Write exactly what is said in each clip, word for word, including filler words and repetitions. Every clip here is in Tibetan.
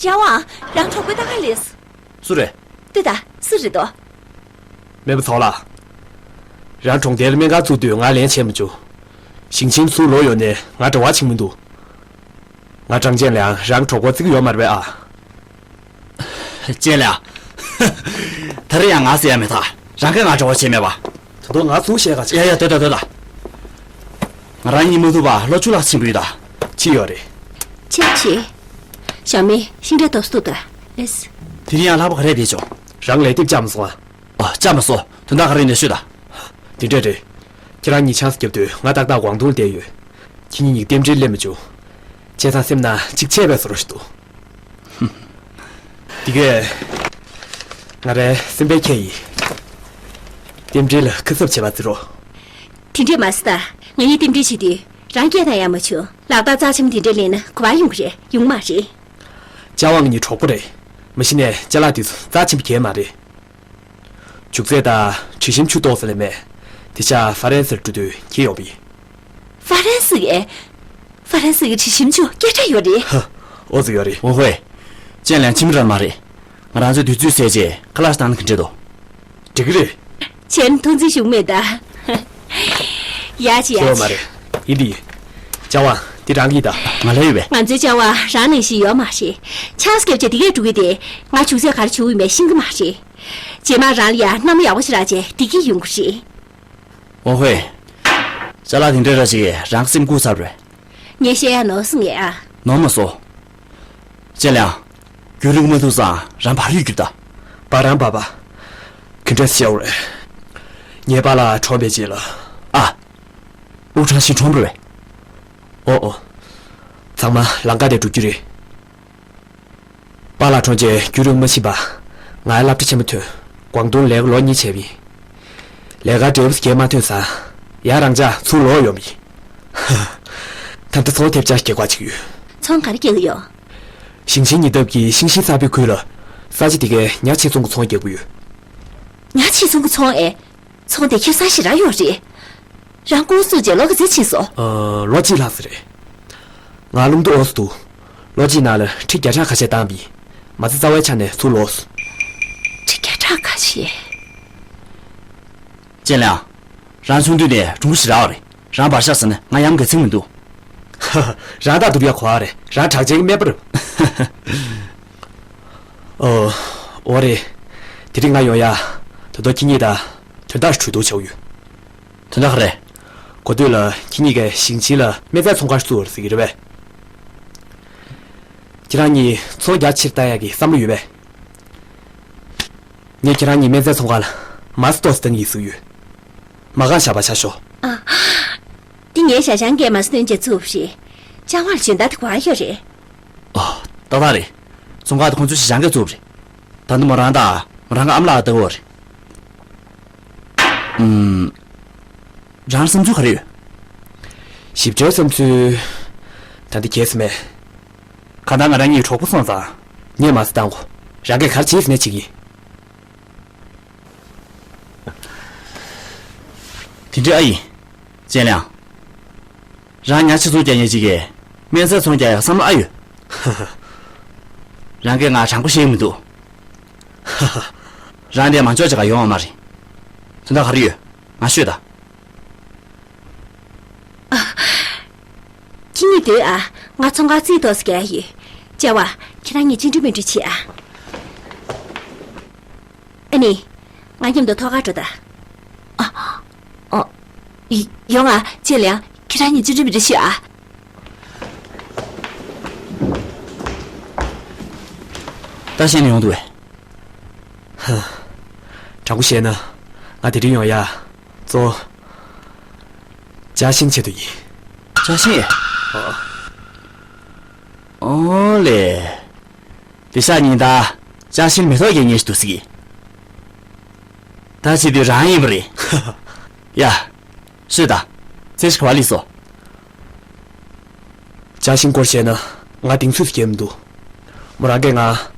ཡ་ཝང་། རང་གྲོགས་པོའི་ལྟ་ག་ལས། སུ་རེད། ལྟོས་དང་། སུ་རེད་དོ། སྨན་པ་ཚོགས་ལགས། རང་གྲོང་རྡལ་ལ་སྨན་ཁང་བཙུགས་དུས་ང་ལན་བྱས་མ་བྱུང་། ཞིང་ཆེན་ཚུར་ལོག་ཡོང་ནས་ང་འབྲེལ་བ་བྱེད་མི་འདུག་ང་ཀྲང་ཅན་ལའང་རང་གྲོགས་པོ་བརྩི་གི་ཡོད་མ་རེད་པས་ཨ། ཅན་ལའང་། ད་རེས་ཡང་ང་ཟེར་ཡ་མེད་ད། རང་གིས་ང་འབྲེལ་བ་བྱས་མེད་པ། ད་དུང་ང་ཚུར་བཤད་ག་ཅིག་ཡ་ཡ་སྡོད་ད་སྡོད་ད། ང་རང་གཉིད་མ་ཐུབ་པ་ལོ་བཅུ་ལྷག་ཕྱིན་གི་ཡོད་ད། ཕྱིན་ཡོད་རེད། ཕྱིན་ཕྱིན། ཞའོ་མེ་ཤིང་འབྲས་ཏོག་སུ་ད། ཨེས། དེ་རིང་ཡང་ལྷག་པ་ག་རེ་བསྡད་བྱུང་། རང་ལས་དེབ་བཅག་མ་སོང་ཨ། ཨ། བཅག་མ་སོང་། དོན་དག་ག་རེ་ཡིན་ནས་ཤོད་ད། དེ་འདྲས་རེད། ཁྱེད་རང་གཉིས་ཆང་ས་བརྒྱབ་དུས་ང་ཏག་ཏག་ཝང་ཏུང་ལ་བསྡད་ཡོད། ཁྱེད་གཉིས་གཉིས་རྟེན་འབྲེལ་སླེབས་མ་བྱུང་། བྱས་ཙང་སེམས་ནང་གཅིག་ཆད་པའི་བཟོ་འདྲ་ཞིག་འདུག་དེ་གས། ང་རའི་སེམས་པའི་ཁྱེད་ཡིན། རྟེན་འབྲེལ་ལ་ཁ་གསབ་བྱེད་པ་བརྩི་རོགས། དེ་འདྲས་མ་ཟེར་ད། ང་གཉིས་རྟེན་འབྲེལ་བྱེད་དུས་རང་སྐད་བཏང་ཡག་མ་བྱུང་། ལག་རྟགས་རྩ་ཆེན་པོ་དེ་འདྲས་ལེན་ན་གོ་བ་ཡོང་གི་རེད། ཡོང་མ་རེད། ཅཱ་ཝང་གཉིས་གྲོགས་པོ་རེད། མ་གཞི་ནས་ཅ་ལག་དེ་ཚོ་རྩ་ཆེན་པོ་གྱོན་མ་རེད། བྱུག་རྫས་དང་དྲི་ཞིམ་ཆུ་ཏོག་ཙམ་ལས་མེད། དེ་ཤག་ཧྥ་རན་སིར་འགྲོ་དུས་འཁྱེར་ཡོང་བ་ཡིན། ཧྥ་རན་སི་གི། ཧྥ་རན་སི་གི་དྲི་ཞིམ་ཆུ་སྐད་གྲགས་ཡོད་རེད། ཧ། ཨོ་ཙི་ཡོད་རེད། ཝང་ཧུའེ། ཅན་ལའང་ཕྱི་མི་རང་མ་རེད། ང་རང་ཚོའི་དུས་ཚོད་ཟད་རྗེས་ཁ་ལག་ཞིག་བཏང་ན་ག་འདྲ་འདུག་འགྲིག་གི་རེད། ཅན་ཐུགས་འཛིན་ཞུ་གི་མེད་ད། ཡ་ཅི་ཡ་ཅི། ཁྱོད་མ་རེད། ཡིན་དེ་ཡིན། ཅཱ་ཝང་། འདི་རང་གི་ཡིན་ད། ང་ལ་ཡོད་པས། ང་ཚོའི་ཅཱ་ཝང་རང་ནང་བཞིན་ཡོད་མ་རེད། ཆང་ས་བརྒྱབ་བྱས་དེ་གས་འགྲོ་གི་དེ། ང་བྱུག་རྫས་ག་རེ་བྱུག་ཡོད་མེད་ཤེས་ཀྱི་མ་རེད། རྗེས་མ་རང་ལ་ཡ་མནའ་མ་ཡག་པོ་ཞིག་རག་བྱས་བདེ་སྐྱིད་ཡོང་གི་རེད། ཝང་ཧུའེ། ཅ་ལག་དེ་འདྲ་ར་ཅིག་རང་སེམས་འགུག་ཚར་བས། ངས་བཤད་ཡ་ནོར་སོང་ངས་ཨ། ནོར་མ་སོང་། ཅན་ལའང་། རྒྱུན་རིང་མ་ཐུག་ཙང་རང་བར་ཡོད་རྒྱུ་ད། བ་རང་བ་བ། ག་འདྲ་ཤེས་རེད། ངའི་པཱ་ལགས་གྲོངས་པའི་རྗེས་ལ། ཨ། དབུགས་གྲང་ཞིང་གྲོངས་པ་རེད། ཨོ་ཨོ། ཚང་མ་ལམ་ཁ་དེ་འགྲོ་རྒྱུ་རེད། པཱ་ལགས་གྲོངས་རྗེས་རྒྱུན་རིང་མ་ཕྱིན་པ། ང་ལ་སློབ་གྲྭ་ཆེན་མོ་ཐོན། ཀོང་ཏུང་ལ་ལོ་གཉིས་བྱས་པ་ཡིན། ལས་ཀ་འབྲས་བུ་རྒྱས་མ་ཐོན་ཙང་། ཡང་རང་འཇགས་ཚུར་ལོག་ཡོང་བ་ཡིན། ད་ལྟ་ཚོང་ཐེབས་ཆག་རྒྱག་པ་ཅིག་ཡོད། ཚོང་ག་རེ་རྒྱག་གི་ཡོད། ཞིང་ཆེན་ཉེ་འདབས་ཀྱི་ཤིང་ཤིང་གསར་པའི་ཁུལ་ལ། ས་ཆ་དེ་གའི་ཉ་ཕྱིར་ཚོང་གི་ཚོང་རྒྱག་གི་ཡོད། ཉ་ཕྱིར་ཚོང་གི་ཚོང་ཨེ། ཚོང་དེ་ཁེ་བཟང་ཞེ་དྲག་ཡོད་རེད། རང་ཀོང་སུ་རྗེས་ལོ་ག་ཚོད་ཕྱིན་སོང་། ཨ། ལོ་གཅིག་ལྷག་ཙམ་རེད། ང་རླུང་རྟ་འོག་སུ་འདུག་ལོ་གཅིག་ནང་ལ་ཁྲི་བརྒྱ་ཕྲག་ཁ་ཤས་བཏང་བ་ཡིན། མ་རྩ་རྩ་བའི་ཆ་ནས་ཚུར་ལོག་སོང་། ཁྲི་བརྒྱ་ཕྲག་ཁ་ཤས། ཅན་ལའང་། རང་ཆུང་དུས་ནས་གྲུང་པོ་ཞེ་དྲག་རེད། རང་བར་ཤ་ཟ་ན་ང་ཡང་དགའ་ཚིག་མི་འདུག་ཧ་ཧ། རང་རྟགས་སྡུག་ཡག་གོ་བ་རེད། རང་གྲགས་ཅན་གྱི་སྨན་པ་རེད། ཨོ། འོ་རེད། དེ་རིང་ང་ཡོང་ཡ། ད་དུང་ཁྱེད་གཉིས་དང་དོན་དག་གྲོས་བསྡུར་བྱ་བ་ཡོད། དོན་དག་ག་རེ། གོ་ཐོས་ལ་ཁྱེད་གཉིས་ཀས་ཞིང་ཆེན་ལ་སྨན་རྫས་ཚོང་ཁང་ཞིག་བཙུགས་པ་རེད་ཟེར་གྱི་རེད་པས། ཁྱེད་རང་གཉིས་ཚོང་རྒྱ་ཆེར་བཏང་ཡག་གི་བསམ་བློ་ཡོད་པས། ངས་ཁྱེད་རང་གཉིས་སྨན་རྫས་ཚོང་ཁང་ལ་མ་རྩ་ཏོག་ཙམ་བཏང་གི་ཡིན་ཟེར་གྱི་ཡོད། མ་རྐང་བཞག་པ་བྱ་ཤོག་ཨ། འདི་ངའི་ཞ་ཞང་གིས་མ་རྩ་བཏོན་བྱས་བཙུགས་པ་རེད། ཅཱ་ཝང་ལ་འཇོན་ཐང་དེ་ག་པར་ཡོད་རེད། ཨ། ཏག་ཏག་རེད། ཚོང་ཁང་དེ་ཁོང་ཚོའི་ཞ་ཞང་གིས་བཙུགས་པ་རེད། ད་ནི་མོ་རང་དང་མོ་རང་གི་ཨ་མ་ལགས་ལྟ་བུ་རེད། ཨུམ། རང་བསམ་ཚུལ་ག་རེ་ཡོད། ཞིབ་ཕྲའི་བསམ་ཚུལ། ད་འདི་གལ་སྲིད་མེད། གང་ལྟར་ང་རང་གཉིས་གྲོགས་པོ་སོང་ཙང་། ངས་མ་རྩ་བཏང་གོ། རང་གིས་ག་རེ་བྱེད་ཟེར་ནས་བྱེད་ཀྱི་ཡིན། དེ་འདྲ་ཨ་ཡིན། ཅན་ལའང་། རང་ཉ་ཕྱིར་ཚོང་རྒྱག་མཁན་ཅིག་གིས་སྨན་རྫས་ཚོང་རྒྱག་ཡག་བསམ་བློ་ཨ་ཡོད། རང་གིས་ང་དྲང་པོ་བཤད་ཀྱི་མི་འདུག་རང་དེ་མ་འཇོག་ཅིག་ག་ཡོང་བ་མ་རེད། དོན་དག་ག་རེ་ཡོད། ང་ཤོད་ད། ཁྱེད་གཉིས་སྡོད་ཨ། ང་ཚོང་ཁང་རྩིས་ཏོག་ཙམ་རྒྱག་ཡ་ཡོད། ཅཱ་ཝང་། ཁྱེད་རང་གཉིས་ཅི་འགྲོ་མི་འགྲོ་བྱེད་ཨ། ཨ་ནི། ང་མཉམ་དུ་ཐོག་ཁར་འགྲོ་ད། ཨ། ཨ། ཡ། ཡོང་ཨ། ཅན་ལའང་། ཁྱེད་རང་གཉིས་ཅི་འགྲོ་མི་འགྲོ་བྱེད་ཨ། ད་བཤད་ན་ཡོང་འདུག་པས། ཧ། དྲང་པོ་བཤད་ན། ང་དེ་རིང་ཡོང་ཡ། གཙོ་བོ། ཅཱ་ཤིན་ཆེད་དུ་ཡིན། ཅཱ་ཤིན། ཨོ་ལེ། དེ་ཤག་ཉིན་ལྟར་ཅཱ་ཤིན་མེ་ཏོག་རྒྱག་མཁན་ཞིག་འདུག་ཟེར་གི། ད་བྱེད་དུས་རང་ཡིན་པ་རེད། ཡ། ཤོད་ད། རྩེ་ཞིག་ག་པར་སླེབས་སོང་། ཅཱ་ཤིན་སྐོར་བཤད་ན་ང་གདེང་ཚོད་ཀྱི་མི་འདུག་མོ་རང་གིས་ང་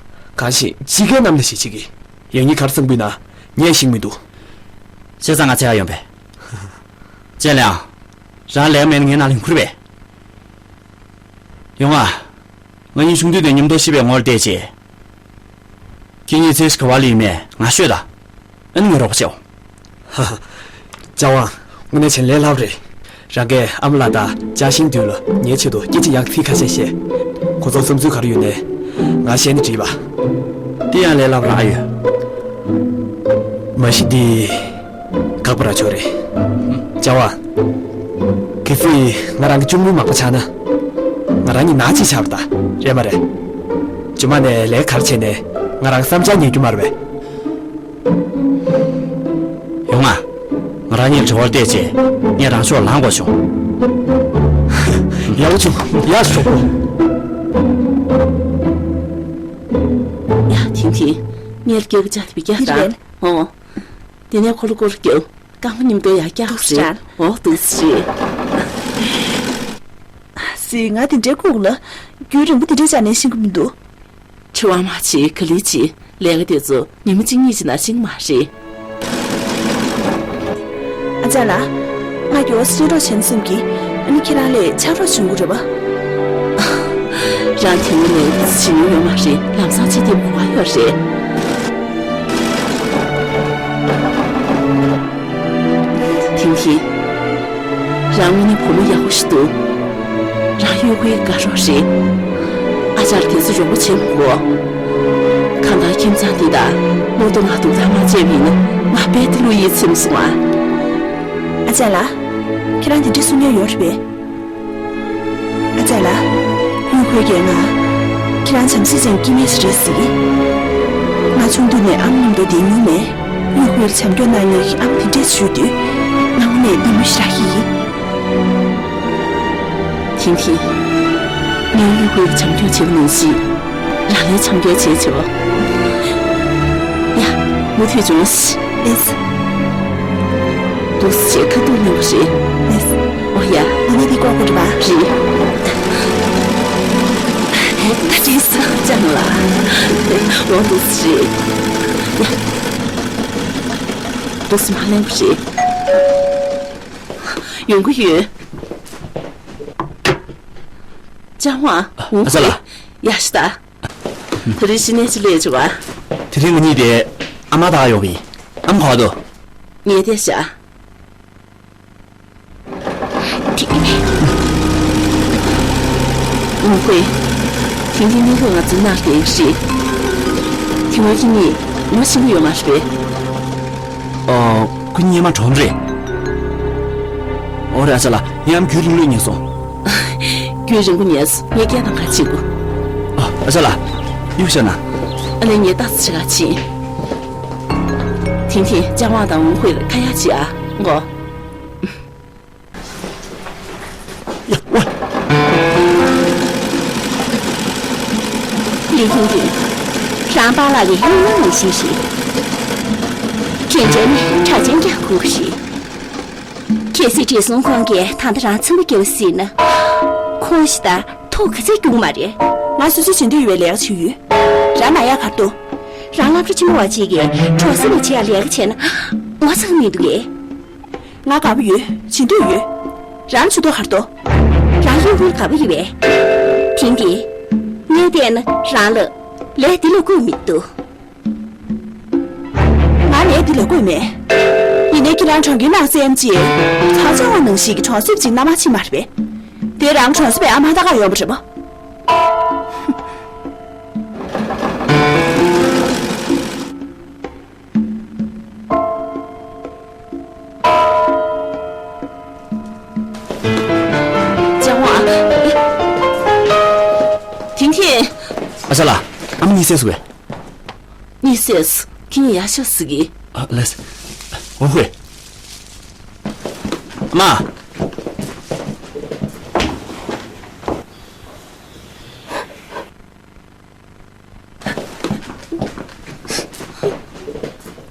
གང་ཞིག་ཕྱི་རྒྱལ་རྣམས་ལ་ཞིག་བྱེད་ཀྱི། ཡང་སྙིང་གར་གསང་ཕུད་ན་ངས་ཤེས་མི་འདུག་བྱས་ཙང་ང་འཚོལ་ག་ཡོང་པས། ཅན་ལའང་། རང་ལས་ཀ་མེད་ན་ངའི་ནང་ལ་ཡོང་ཁུར་བས། ཡོང་ཨ། ང་གཉིས་ཆུང་དུས་ནས་མཉམ་དུ་ཤི་བའི་ངོར་བལྟས་རྗེས། ཁྱེད་གཉིས་ཚེ་ཞིག་ག་བ་ལ་ཡིན་མེད་ང་ཤོད་ད། ཨ་ནི་ངས་རོགས་པ་བྱེད་འོ། ཧ་ཧ། ལྕམ་དབང་། དངོས་གནས་བྱས་ན་ལས་སླ་པོ་རེད། རང་གིས་ཨ་མ་ལགས་དང་ཅཱ་ཤིང་ཏུའུ་ལ་ངའི་ཆེད་དུ་སྐད་ཆ་ཡག་ཚིག་ཁ་ཤས་བཤད། ཁོ་ཚོར་བསམ་ཚུལ་ག་རེ་ཡོད་ནའི་ང་བཤད་ནས་འགྲིག་པ། དེ་ཡང་ལས་སླ་པོ་རང་ཡོད། མ་གཞི་འདི་ཁག་པོ་རང་ཆོག་རེད། ལྕམ་དབང་། གལ་སྲིད་ང་རང་གི་གཅུང་མོ་མག་པ་ཆགས་ན། ང་རང་གཉིས་ནག་ཅིག་ཆགས་པ་ད་རེད་མ་རེད། རྗེས་མ་ནས་ལས་ག་རེ་བྱས་ནའི་ང་རང་བསམ་འཆར་ཉན་རྒྱུ་མ་རེད་པས། ཡོང་ང་། ང་རང་གཉིས་བྲེལ་བར་བལྟས་རྗེས་ངས་རང་ཕྱོགས་ལངས་དགོས་བྱུང་། ཡག་པོ་བྱུང་། ཡག་ཤོག་པོ། ཡ་ཐིང་ཐིང་། ངས་སྐྱེ་གི་ཅག་ཐི་བི་རྒྱག་ད། འོ། དེ་ནས་ཁོ་ལ་སྐོར་རྒྱབ། རྐང་པ་མཉམ་དུ་ཡར་བཀྱག་རེད། འོ་འདུག་སེ་རེད། སི་ང་དེ་འདྲའི་ལྐུགས་ལ། རྒྱུན་རིང་པོ་དེ་འདྲའི་ཆ་ནས་ཤེས་ཀྱི་མི་འདུག་དྲི་བ་མ་བྱེད་ག་ལེར་བྱེད། ལས་ཀ་དེ་ཚོ་ཉི་མ་གཅིག་གཉིས་ཀྱི་ནང་ཤེས་ཀྱི་མ་རེད། ཨ་ཅག་ལགས། ང་གི་འོ་སེ་རོགས་བྱེད་བསམ་གི། ཨ་ནི་ཁྱེད་རང་ལས་ཕྱག་རོགས་བྱུང་གི་རེད་པ། རང་དེ་ནས་ནས་བྱེད་མྱོང་ཡོད་མ་རེད། ལམ་སང་བྱེད་དེ་གོ་བ་ཡོད་རེད། ཐིང་ཐིང་། རང་དངོས་གནས་བུ་མོ་ཡག་པོ་ཞིག་འདུག་རང་གཡོག་པོའི་དགའ་རོགས་རེད། ཨ་ཅག་དེ་ཚོ་རོགས་པ་བྱེད་མི་དགོས། གང་ལྟར་ཁྱིམ་ཚང་འདི་དང་མོ་དང་ང་སྡུག་ཐག་མ་བཅད་པ་ཡིན་ན་ང་རྦད་དེ་བློ་ཡིད་ཚིམ་སོང་ཨ། ཨ་ཅག་ལགས། ཁྱེད་རང་དེ་འདྲ་གསུང་མྱོང་ཡོད་རེད་པས། ཨ་ཅག་ལགས། གཡོག་པོའི་རྒན་ང་། ཁྱེད་རང་བྱམས་བརྩེ་ཅན་སྐྱེ་དམན་ཞིག་རེད་ཟེར་གི། ང་ཆུང་དུས་ནས་ཨ་མ་མཉམ་དུ་བསྡད་མྱོང་མེད། གཡོག་པོར་བྱམས་སྐྱོང་གནང་མཁན་གྱི་ཨ་མ་དེ་འདྲས་ཞུས་དུས། ང་དངོས་གནས་ཡིད་སྨོན་ཞེ་དྲག་སྐྱེ་གི། ཐིང་ཐིང་། ངས་གཡོག་པོར་བྱམས་སྐྱོང་བྱེད་པ་ནང་བཞིན། རང་ལ་བྱམས་སྐྱོང་བྱེད་བྱེད་པ། ཡ། མུ་མཐུད་བྱུང་། ལེས། འདུག་སེ་བྱས་ཁ་ཐུག་གླེང་བ་རེད། ལེས། ཨོ་ཡ། ཨ་ནི་འདི་ཀོ་ཀོ་རེད་པ། རེད། ད་ཅིག་ས་ཅང་ལ། འོ་འདུག་སེ་རེད། ཡ། འདུག་སེ་མ་གླེང་བ་རེད། ཡོང་གི་ཡོད། ལྕམ་དབང་། ཨ་ཅག་ལགས། ཡ་ཤི་ད། དེ་རིང་ཕྱི་ནས་ཅི་ལས་བྱུང་བ། དེ་རིང་ང་གཉིས་དེ་ཨ་མ་དང་ཡོང་བ་ཡིན། ཨ་མ་ག་པར་འདུག་ངས་བལྟས་ཤག་དེ། ངོ་དགོས། དེང་དེ་གཉིས་ཀ་ང་ཚོའི་ནང་ལ་བསྡད་ཀྱི་རེད། དེ་སྔོན་ཁྱེད་གཉིས་ངོ་ཤེས་ཀྱི་ཡོད་མ་རེད་པས། ཨོ། ཁོ་གཉིས་ཨ་མ་གྲོངས་རེད། ཨོ་རེད། ཨ་ཅག་ལགས། ངའི་ཨ་མ་རྒྱུན་རིང་ལོས་ཉལ་སོང་། རྒྱུན་རིང་པོ་ཉལ་སོང་། ངས་སྐད་གཏོང་ག་བྱེད་དགོས། ཨ། ཨ་ཅག་ལགས། གཡུག་བཞག་ན། ཨ་ལས། ངས་ལྟ་ཙམ་བྱེད་ག་ཕྱིན། ཐིང་ཐིང་། ལྕམ་དབང་དང་ཝུང་ཧུའེ་ལ་ཁ་ཡ་བྱེད་ཨ། མགོ། ཡ། ཝེ། ལི་ཐིང་ཐིང་། རང་པཱ་ལགས་ཀྱི་གཡུག་མོ་ནང་བཞིན་རེད། གན་རྒྱ་ནི་གྲྭ་ཆེན་རྒྱག་དགོས་ཀྱི་རེད། གལ་སྲིད་བགྲེས་སོང་ཁོང་གིས་ད་ལྟ་རང་ཚེམ་པ་བརྒྱབ་ཟིན་ན། ཁོང་ཞིག་ད་ཐུགས་ག་ཚད་སྐྱུག་མ་རེད། ང་སོ་སོའི་བྱེད་འདོད་ཡོད་པའི་ལས་ཀ་བྱེད་ཡོད། རང་མ་ཡག་ག་རེ་འདུག་རང་སློབ་གྲྭ་ཆེན་མོ་བ་གཅིག་གིས་གྲོང་གསེབ་ལ་བྱེད་ཡག་ལས་ཀ་བྱས་ན་ངོ་ཚ་གི་མི་འདུག་གས། ང་དགའ་པོ་ཡོད། བྱེད་འདོད་ཡོད། རང་བྱེད་འདོད་ག་རེ་འདུག་རང་གཡོག་པོར་དགའ་པོ་ཡོད་པས། དེང་གི་ངས་བལྟས་ན་རང་ལ་ལས་འདི་ལས་དགོས་མི་འདུག་ང་ལས་འདི་ལས་དགོས་མེད། ཡིན་ནའི་ཁྱེད་རང་གྲོང་ཁྱེར་ནང་སེམས་ཅན། ཚ་ཚ་བ་ནང་ཞིག་གི་གྲོང་གསེབ་ཅིག་མནའ་མ་ཕྱིན་མ་རེད་པས། དེ་རང་གྲོང་གསེབ་པའི་ཨ་མ་ད་ག་ཡོང་པ་རེད་པ། ལྕམ་དབང་། ཐིང་ཐིང་། ཨ་ཅག་ལགས། ཨ་མ་གཉིད་སད་སོང་བས། གཉིད་སད་སོང་། ཁྱེད་གཉིས་ཡར་ཤོག་ཟེར་གི། ཨ་ལགས། ཝུང་ཧུའེ། ཨ་མ།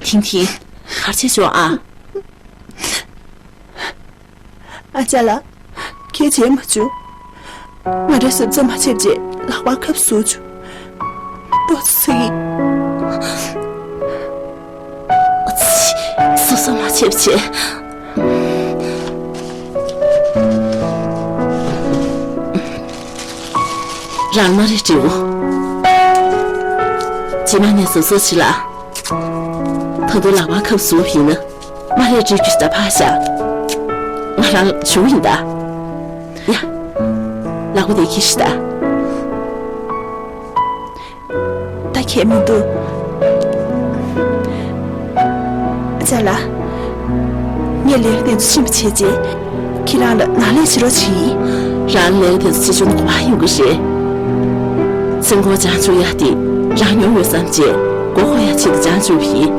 ཐིང་ཐིང་། ག་རེ་བྱས་བྱུང་ཨ། ཨ་ཅག་ལགས། ཁྱེད་བྱས་མ་བྱུང་། ང་རང་གཟབ་གཟབ་མ་བྱས་པ་བྱས་ལག་པ་ཁབ་ཟུག་བྱུང་། ཏོག་ཙམ་ཟ་གི། ཨ་ཙི། གཟབ་གཟབ་མ་བྱས་པ་བྱས། རང་མ་རེད་འདྲི་འོ། རྗེས་མ་ནས་བཟོ་བཟོ་བྱེད་ལ། ད་དུང་ལག་པ་ཁབ་བཟོ་བ་ཡིན་ན། མ་རེད་འདྲི་རྒྱུ་ཞིག་ད་ཕ་ཤ། ང་རང་ཞུ་ཡིན་ད། ཡ། ལག་པ་དེ་ཁྱེར་ཤི་ད། ད་ཁྱད་མི་འདུག་ཅ་ལགས། ངས་ལས་ཀ་དེ་ཚོ་ཤེས་པ་བྱས་རྗེས། ཁྱེད་རང་ལ་ནང་ལས་བྱེད་རོགས་བྱེད་ཡིན། རང་ལས་ཀ་དེ་ཚོ་བྱེད་ཆོག་ན་གོ་བ་ཡོང་གི་རེད། ཚིག་མགོ་བྱང་ཆུབ་ཡ་དེ་རང་མྱོང་ཡོད་བསམ་བྱས་མགོ་འཁོར་ཡ་ཆེད་དུ་བྱང་ཆུབ་ཡིན།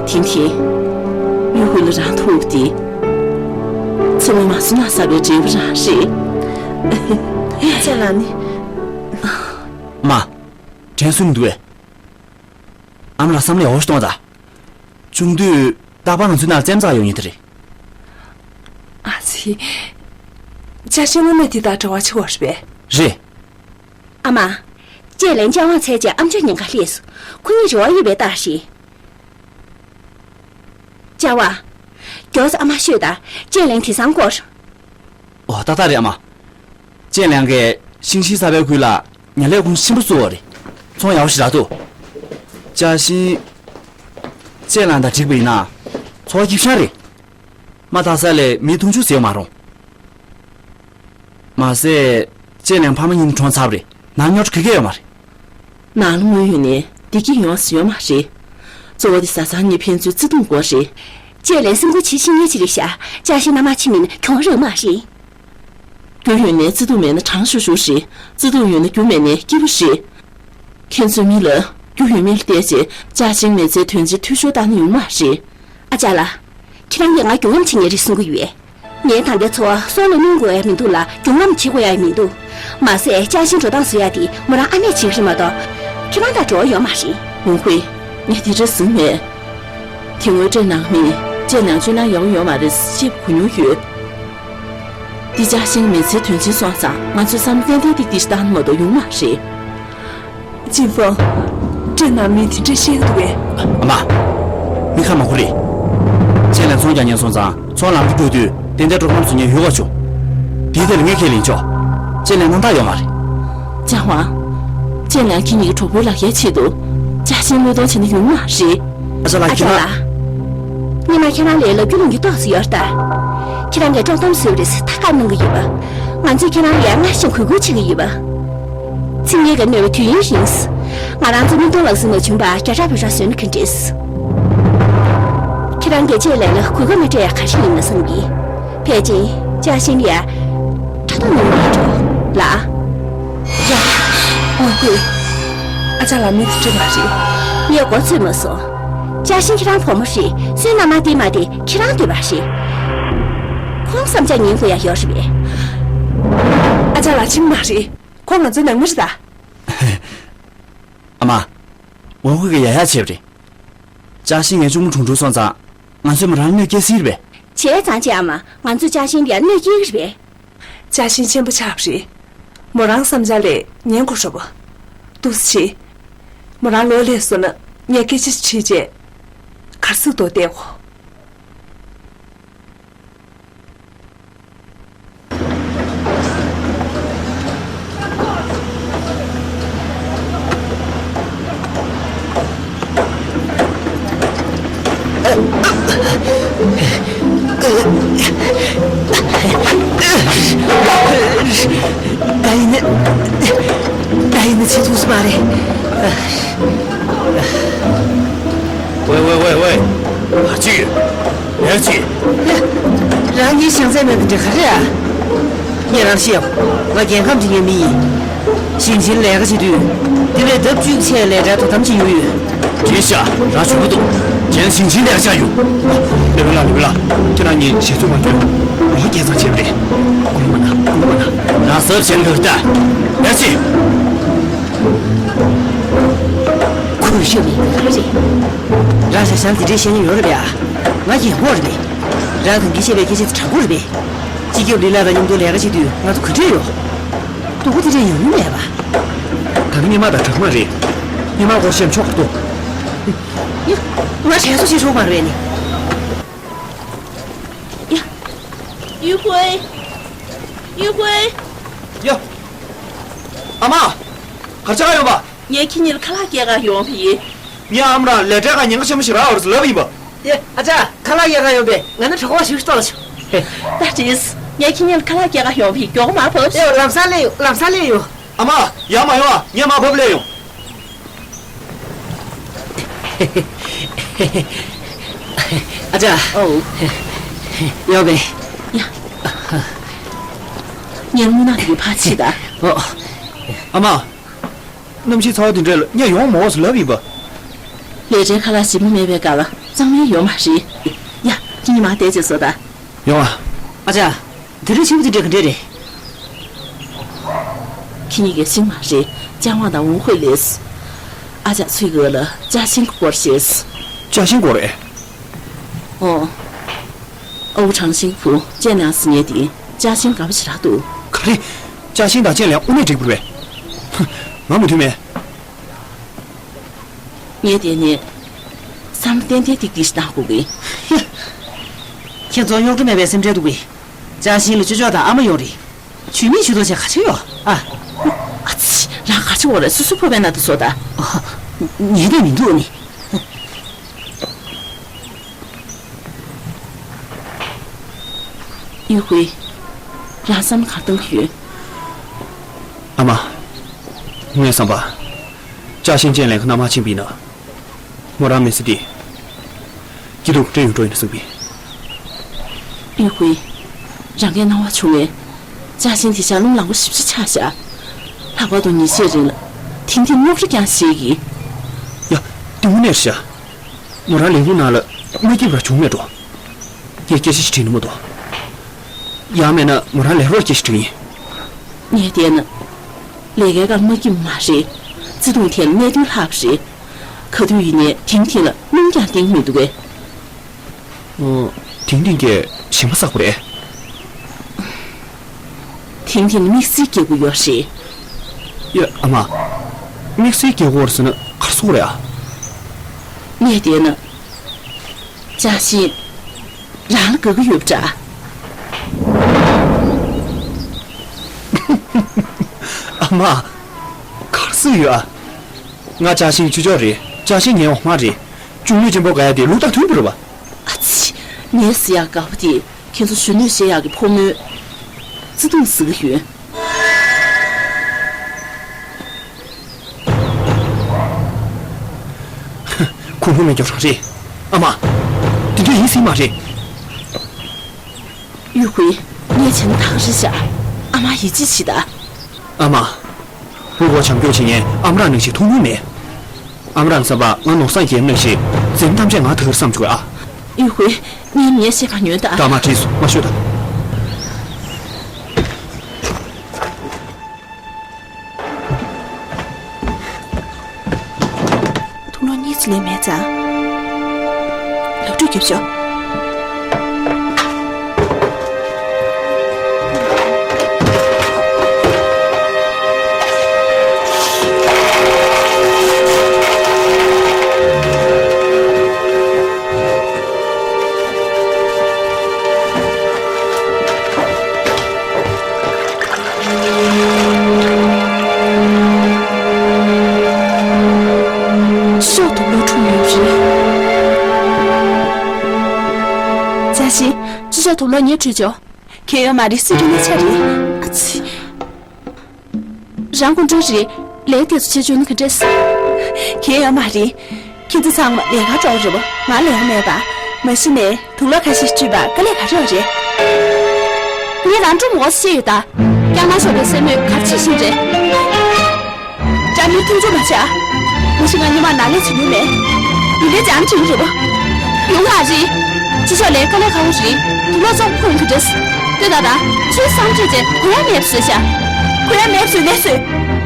དེང་དེང་། གཡོ་ཧུ་ལ་རང་ཐུག་དེ། ཚེ་མི་མ་སུ་ན་ས་པའི་འབྲས་བུ་རང་རེད། ཨ་ཅག་ལགས་ནི། མ། དྲན་གསོ་མི་འདུག་གས། ཨ་མ་ལགས་བསམ་བློ་ཡག་པོ་ཞིག་གཏོང་དང་། ཆུང་དུས་རྟག་པར་ང་ཚོའི་ནང་ལ་རྩེད་མོ་རྩེ་ཡོང་མཁན་དེ་རེད། ཨ་ཙི། ཅ་ཤིང་ལོ་ན་དེ་དག་འབྲེལ་བ་ཆེ་བ་རེད་པས། རེད། ཨ་མ། ཅེ་ལན་ཅ་ཝང་འཚོལ་བྱས་ཨ་མཆོག་ཉེན་ཁ་སླེབས་སོང་། ཁོ་གཉིས་རེ་བ་ཡོད་པའི་རྟགས་རེད། ཅ་ཝང་། མགྱོགས་ཙམ་ཨ་མར་ཤོད་དང་། ཅེ་ལན་དེང་སང་སྐོར། ཨོ། ཏག་ཏག་རེད་ཨ་མ། ཅེ་ལན་གྱིས་ཤིང་ཤིང་གསར་པའི་ཁུལ་ལ་ཉ་ལས་ཁུངས་ཆེན་པོ་བཙུགས་པ་རེད། ཚོང་ཡག་པོ་ཞིག་རག་འདུག་ཅ་ཤིང་། ཅེ་ལན་དང་འགྲིག་པ་ཡིན་ན། ཚོང་ཁེ་བཟང་རེད། མ་དག་ས་ལས་མི་དུང་ཕྱུར་ཟིན་ཡོད་མ་རུང་། མ་ཟད། ཅེ་ལན་ཕ་མ་གཉིས་ནི་གྲོངས་ཚར་བ་རེད། ནང་རྙོག་དྲ་ག་གེ་ཡོད་མ་རེད། ནང་ལ་དངུལ་ཡོད་ནའི་བདེ་སྐྱིད་ཡོང་ས་ཡོད་མ་རེད། གཙོ་བོ་དེ་བཟའ་ཚང་གཉིས་ཕན་ཚུན་བརྩེ་དུང་དགོས་རེད། ཅེ་ལན་སེམས་ཁུར་བྱེད་ཤེས་མཁན་ཅིག་རེད་ཤག་ཅ་ཤིང་མནའ་མ་ཕྱིན་མིན་གྱོང་རག་མ་རེད། རྒྱུ་ཡོད་ནའི་བརྩེ་དུང་མེད་ན་གྲང་ཤུར་ཤུར་རེད། བརྩེ་དུང་ཡོད་ན་རྒྱུ་མེད་ནའི་སྐྱིད་པོ་རེད། ཁྱེད་ཚོའི་མི་ལ་རྒྱུ་ཡོད་མེད་ལ་བལྟས་རྗེས་ཅ་ཤིང་མི་ཚེའི་དོན་ཆེན་འཐུས་ཤོར་བཏང་ན་ཡོང་མ་རེད། ཨ་ཅག་ལགས། ཁྱེད་རང་གིས་ང་སྒྲུང་ལམ་བྱེད་མཁན་རེད་གསུང་གི་ཡོད། ངའི་ད་ལྟའི་འཚོ་བ་སྲོག་ལ་གནོན་དགོས་ཡ་མི་འདུག་ལ། སྒྲུང་ལམ་བྱེད་དགོས་ཡ་མི་འདུག་མ་ཟད་ཅ་ཤིང་འགྲོ་སྟངས་བཟོ་ཡ་དེ་མོ་རང་ཨ་མས་བྱེད་ཀྱི་རེད་མ་གཏོགས། ཁྱེད་རང་དང་འབྲེལ་བ་ཡོད་མ་རེད། ཝུང་ཧུའེ། ངས་དེ་འདྲ་ཟེར་མེད། དེ་སྔོན་སྤྲད་གནང་མི། ཅེ་ལན་སྤྱོད་གནང་ཡག་པོ་ཡོད་མ་རེད་ཅེས་གོ་མྱོང་ཡོད། འདི་ཅ་ཤིང་མི་ཚེའི་དོན་ཆེན་སོང་ཙང་ང་ཚོས་བསམ་བློ་ཏན་ཏན་ཏིག་ཏིག་བཏང་མ་གཏོགས་ཡོང་མ་རེད། ཅིན་ཧྥང་། སྤྲད་གནང་མི་དེ་འདྲ་བཤད་ཀྱི་འདུག་གས། ཨ་མ། མི་ཁ་མ་ཁུ་རེད། ཅེ་ལན་ཚོང་རྒྱག་མཁན་སོང་ཙང་ཚོང་ལམ་དུ་བསྐྱོད་དུས་ཏན་ཏན་དཀྲོག་གཏམ་བཟོ་མཁན་ཡོད་ག་བྱུང་། དེའི་ཐད་ལ་ངས་ཁས་ལེན་ཆོག་ཅེ་ལན་རྣམ་དག་ཡོད་མ་རེད། ཅང་ཝང་། ཅེ་ལན་ཁྱེད་གཉིས་ཀྱི་གྲོགས་པོའི་ལག་ཁྱེར་ཆེད་དུ། ཅ་ཤིང་བློས་གཏོང་བྱས་ན་ཡོང་མ་རེད། ཨ་ཅག་ལགས། ཨ་ཅག་ཁྱེད་ལགས། རང་། སྔོན་མ་ཁྱེད་རང་ལས་ལབ་རྒྱུ་ལུང་རྒྱུ་ཏོག་ཙམ་ཡོད་རེད་ད། ཁྱེད་རང་གིས་དཀྲོག་གཏམ་བཟོས་པ་རེད་ཟེར་ད་ག་གནང་གི་ཡོད་པ། ང་ཚོས་ཁྱེད་རང་ལ་ཡ་སྔར་བཞིན་གུས་བཀུར་བྱེད་ཀྱི་ཡོད་པ། ཚིག་ངན་གྱིས་གནོད་པའི་དུས་ཡུན་རིང་། ང་རང་ཚོ་མི་འདུག་ལགས་ཟེར་མ་བྱུང་བར་རྒྱ་གྲགས་བོད་གྲགས་བཟོས་ན་ག་འདྲས། ཁྱེད་རང་གིས་ཅེ་ལན་ལ་གུས་བཀུར་མ་སྤྲད་ཡ་ག་རེ་ཡིན་ན་བསམ་གི། ཕལ་ཆེར་ཅ་ཤིང་ལ་ཡ་ཕྲག་དོག་ནང་མེད་འགྲོ་ལགས། ཡ། ཝུང་ཧུའེ། ཨ་ཅག་ལགས་མི་དེ་འདྲ་མ་རེད། ངས་མགོ་ཚོས་མ་སོང་། ཅ་ཤིང་ཁྱེད་རང་བུ་མོ་རེད། སུའི་མནའ་མ་དེ་མ་དེ་ཁྱེད་རང་འདོད་པ་རེད། ཁོང་བསམ་འཆར་ཉན་དགོས་ཡ་ཡོད་རེད་པས། ཨ་ཅག་ལགས་ཕྱི་མི་མ་རེད། ཁོང་ང་ཚོའི་ནང་མི་རེད་ད། ཨ་མ། ཝུང་ཧུའེ་གིས་ཡ་ཡ་བྱས་པ་རེད། ཅ་ཤིང་ངའི་གཅུང་མོ་གྲོངས་གྲོངས་སོང་ཙང་ང་ཚོས་མོ་རང་ལ་གནོད་སྐྱེལ་སྲིད་པས། བྱས་ཙང་ཅི་ཨ་མ། ང་ཚོས་ཅ་ཤིང་ལ་ཡ་གནོད་སྐྱེལ་གི་རེད་པས། ཅ་ཤིང་ཆེན་པོ་ཆགས་པ་རེད། མོ་རང་བསམ་འཆར་ལ་ཉན་དགོས་རེད་པ། འདུག་སེ་བྱེད། མོ་རང་ལོག་སླེབས་སོང་ན་ངས་སྐད་ཆ་དྲིས་རྗེས། གར་སོང་དོ་བལྟས་གོ། ད་ཡིན་ན། ད་ཡིན་ན་བྱེད་ཐུབ་ས་མ་རེད། ཝེ་ཝེ་ཝེ་ཝེ། ག་རེ་བྱེད་ཀྱི་ཡོད། ལེགས་ཅིག་རང་གཉིས་བྱང་ཚད་མེད་པ་འདྲ་ག་རེ་ཨ། ངས་རང་ཤེས་ཡོད། ང་རྒྱལ་ཁམས་འདི་ངའི་མི་ཡིན། ཞིང་ཆེན་ལས་ཀ་བྱེད་དུས། དེ་བས་ལྡབ་བཅུ་ཆེ་ལས་གྲྭ་དོ་དམ་བྱེད་ཡོང་ཡོད། བྱས་ཤག་རང་ཆོག་གི་འདུག་བྱས་ན་ཞིང་ཆེན་ལས་ཀ་བྱ་ཡོང་། ལེ་བེ་ལགས། ལེ་བེ་ལགས། ཁྱེད་རང་གཉིས་ཞེ་ཚོད་མ་སྐྱོན། རོགས་སྐད་གཙང་བྱས་པ་རེད། ཀུན་སློང་མ་ན། ཀུན་སློང་མ་ན། རང་གཟབ་བྱས་ན་ག་རེ་ལྟ། ཡར་ཕྱིན། ཁུར་ཤོབ་མེད་པ་རེད། རང་ཤ་ཞང་དེ་འདྲའི་བཤད་ཉན་ཡོད་རེད་པས་ཨ། ང་རྒན་གོག་རེད་པས། རང་གང་གིས་བཤད་པའི་སྐད་ཆ་དེ་དྲང་པོ་རེད་པས། སྤྱི་ཁྱབ་ལི་ལགས་དང་མཉམ་དུ་ལས་ཀ་བྱེད་དུས་ང་ཚོ་ག་འདྲས་ཡོད། སྡུག་པོ་དེ་འདྲས་ཡོང་མྱོང་མེད་པ། ད་ནི་སྔོན་མ་དང་འདྲ་གི་མ་རེད། སྔོན་མ་སྐོར་བཤད་ཆོག་གི་འདུག་ཡ། ང་དྲན་གསོ་བྱེད་ཆོག་མ་རེད་ནི། ཡ། ཡུས་ཧུའེ། ཡུས་ཧུའེ། ཡ། ཨ་མ། གར་ཆགས་ཡོང་པ། ངས་ཁྱེད་གཉིས་ལ་ཁ་ལག་སྐྱེལ་ག་ཡོང་བ་ཡིན། ངའི་ཨ་མ་རང་ལས་གྲྭའི་ཁ་ཉེན་ཁ་ཆེན་པོ་ཞིག་རག་ཡོད་རེད་ལབ་ཡིན་པ། ཨེ། ཨ་ཅག་ཁ་ལག་སྐྱེལ་ག་ཡོང་པས། ང་ནི་གྲོད་ཁོག་ཞིག་ལྟོགས་བྱུང་། ད་བྲིས། ངས་ཁྱེད་གཉིས་ལ་ཁ་ལག་སྐྱེལ་ག་ཡོང་བ་ཡིན། མགྱོགས་པོ་མར་བབས། ཨེ། ལམ་སང་སླེབས་ཡོང་། ལམ་སང་སླེབས་ཡོང་། ཨ་མ། ཡར་མ་ཡོང་ཨ། ངས་མར་བབས་སླེབས་ཡོང་། ཨ་ཅག་ཨོ། ཡོང་པས། ཡ། ངའི་རྨོ་ནག་དེ་གི་ཕར་ཕྱིན་ད། ཨོ། ཨ་མ། གནམ་གཤིས་ཚ་བ་དེ་འདྲ་ལ་ངས་ཡོང་མ་འོས་ལབ་ཡིན་པ། ལས་གྲྭའི་ཁ་ལག་ཞིམ་པོ་མེད་པའི་སྐབས་ལ་གཙང་མ་ཡོད་མ་རེད། ཡ། ཁྱེད་གཉིས་མར་བསྡད་བྱས་སོང་ད། ཡོང་ཨ། ཨ་ཅག་དེ་རིང་ཆེན་པོ་དེ་འདྲ་ག་འདྲ་རེད། ཁྱེད་གཉིས་ཀས་ཤེས་མ་རེད། ཅཱ་ཝང་དང་ཝུང་ཧུའེ་ལས། ཨ་ཅག་ཚོའི་འོག་ལ་ཅཱ་ཤིན་གྱི་སྐོར་བཤད། ཅཱ་ཤིན་སྐོར་རེད། ཨོ། ཨའུ་ཁྲང་ཤིང་བུ་ཅན་ལང་ཟེར་མཁན་དེ་ཅཱ་ཤིན་དགའ་པོ་ཞེ་དྲག་འདུག་ག་རེ། ཅཱ་ཤིན་དང་ཅན་ལང་དངོས་གནས་འགྲིག་པ་རེད་པས། ཧུ། ང་མོས་མཐུན་མེད། ངས་དེ་ནས་བསམ་བློ་ཏན་ཏན་ཏིག་ཏིག་ཞིག་བཏང་དགོས་ཀྱི། ཁྱེད་ཚོ་རྙོག་དྲ་མེད་པའི་སེམས་ཁྲལ་འདུག་གི། ཅཱ་ཤིན་ལ་ཅོ་ཅོ་དང་ཨ་མ་ཡོད་རེད། ཇུས་མེད་ཇུས་གཏོགས་བྱེད་ག་ཚོད་ཡོད་ཨ། ཨ་ཙི། རང་ག་རེ་བྱེད་དགོས་རེད། སོ་སོ་ཕོར་པའི་ནང་དུ་བཟོ་ད། ཨ། ཉན་བསྡད་མི་འདུག་ནི། ཡུས་ཧུའེ། རང་བསམ་བློ་ག་རེ་གཏོང་གི་ཡོད། ཨ་མ། ངའི་བསམ་པར། ཅཱ་ཤིན་ཅན་ལང་གི་མནའ་མར་ཕྱིན་པ་ཡིན་ན། མོ་རང་མི་ཚེ་འདི་སྐྱིད་སྡུག་འདྲ་ཡོང་འགྲོ་ཡིན་བསམ་གི། ཡུས་ཧུའེ། རང་གི་སྣང་བ་བྱུང་བས། ཅཱ་ཤིན་དེ་ཤར་རླུང་ལངས་པོ་ཞེ་པོ་ཅིག་ཆགས་ཤག་ལྷག་པར་དུ་ཉིན་ཤས་རིང་ལ་ཐིང་ཐིང་རྙོག་དྲ་རྐྱང་བྱེད་ཀྱི། ཡ། དེ་དངོས་གནས་རེད་ཤག་མོ་རང་ལས་ཁུངས་ནང་ལ་མ་སྐྱིད་པ་བྱུང་མེད་འགྲོ། ངས་སྐད་ཆ་ཞིག་དྲིས་ན་མ་གཏོགས། ཡང་མིན་ན་མོ་རང་ལས་རོགས་སྐད་ཆ་དྲིས་ཡིན། ངས་བལྟས་ན། ལས་ཀའི་སྐབས་མ་སྐྱིད་པ་མ་རེད། བརྩེ་དུང་ཐད་ལ་གནད་དོན་ལྷག་པ་རེད། ག་དུས་ཡིན་ནའི་ཐིང་ཐིང་ལ་སྣུམ་རྐྱང་བསྟེན་གྱི་མི་འདུག་གས། ཨོ། ཐིང་ཐིང་གིས་ཞིམ་པ་བསགས་པ་རེད། ཐིང་ཐིང་ལ་དམིགས་བསལ་སྐྱེ་དགོས་ཡོད་རེད། ཡ། ཨ་མ། དམིགས་བསལ་སྐྱེ་དགོས་ཟེར་ན་ག་རེ་ཟེར་དགོས་རེད་ཨ། ངས་བལྟས་ན། ཅཱ་ཤིན། རང་ལ་དགའ་གི་ཡོད་པ་འདྲ། ཨ་མ། ག་རེ་ཟེར་ཡོད་ཨ། ང་ཅཱ་ཤིན་ཅོ་ཅོ་རེད། ཅཱ་ཤིན་ངའི་འོག་མ་རེད། གཅུང་མོས་གཅེན་པོ་དགའ་ཡ་དེ་ལུགས་དང་མཐུན་པ་རེད་པ། ཨ་ཙི། ངའི་ཟེར་ཡག་དགའ་པོ་དེ་ཁྱེད་ཚོ་གཞོན་ནུས་བྱེད་ཡག་གི་ཕོ་མོའི་བརྩེ་དུང་ཟེར་གི་ཡོད། ཁུངས་ལུང་མེད་རྒྱུ་རང་རེད། ཨ་མ། དེ་འདྲ་ཡིན་སྲིད་མ་རེད། ཡུས་ཧུའེ། ངས་བྱས་ན་ད་ག་རེ་བྱ། ཨ་མ་ཡིད་ཆེས་བྱེད་ད། ཨ་མ། ཧུ་གོ་བྱམས་སྐྱོང་བྱེད་མཁན་ཨ་མ་རང་ནང་བཞིན་མཐོང་མྱོང་མེད། ཨ་མ་རང་བསམ་པ་ང་ནོར་བཟང་རྒྱལ་མོ་ནང་བཞིན་འཛེམ་ཐམས་ཅད་ང་ད་ག་རེ་བསམ་བྱུང་ཨ། ཡུས་ཧུའེ། ངས་ངས་བཤད་པ་ཉོན་ད། ད་མ་དྲིས་སོ་མ་ཤོད་ད། དུག་སློག་གཉིས་ཙམ་ལས་མེད་ཙང་། ལག་འཁྲུད་རྒྱོབ་ཤོག་ཤོག་དུག་སློག་འཁྲུངས་ཡོད་རེད། ཅཱ་ཤིན། ཅི་ཤོག་དུག་སློག་ངས་འཁྲུད་ཆོག་གལ་ཡོད་མ་རེད། སུས་འཁྲུད་ན་ཆ་རེད། ཨ་ཙི། རང་དགོངས་འགྲེལ་རེད། ལས་དེ་ཚོ་བྱེད་བཅུག་ན་ག་འདྲས། གལ་ཡོད་མ་རེད། ཁྱེད་ཚོ་ཚང་མ་ལས་ཀ་འགྲོ་རེད་པ། ང་ལས་ཀ་མེད་པ། མ་གཞི་ནས་དུག་སློག་ཁ་ཤས་ཤིག་འཁྲུད་པ་དཀའ་ལས་ག་རེ་ཡོད་རེད། ངས་རང་སྒྲུང་ངོ་ཤེས་ཡོད་ད། རྒྱ་ནག་ཞོགས་པའི་སྲས་མོས་ག་རེ་བྱེད་བཞིན་རེད། དགྲ་མེད་ཐུག་འཇུག་མ་བྱ། མ་གཞི་ང་ཉི་མ་ནག་ལས་བྱེད་མྱོང་མེད། ཡིན་ནའི་བྱང་བྱེད་ཀྱི་རེད་པ། ཡོང་ང་རེད། ཅི་ཤོག་ལས་དཀའ་ལས་ཁག་པོ་རེད། དུག་སློག་བཙོང་ཁོང་གི་འདྲ། ལྟོས་ད་ད། ཁྱོད་བསམ་ཁྲིད་ཅེས་གོ་ཡ་མེད་པ་བཟོས་ཤག་གོ་ཡ་མེད་པ་བཟོས་ནས་བཟོས།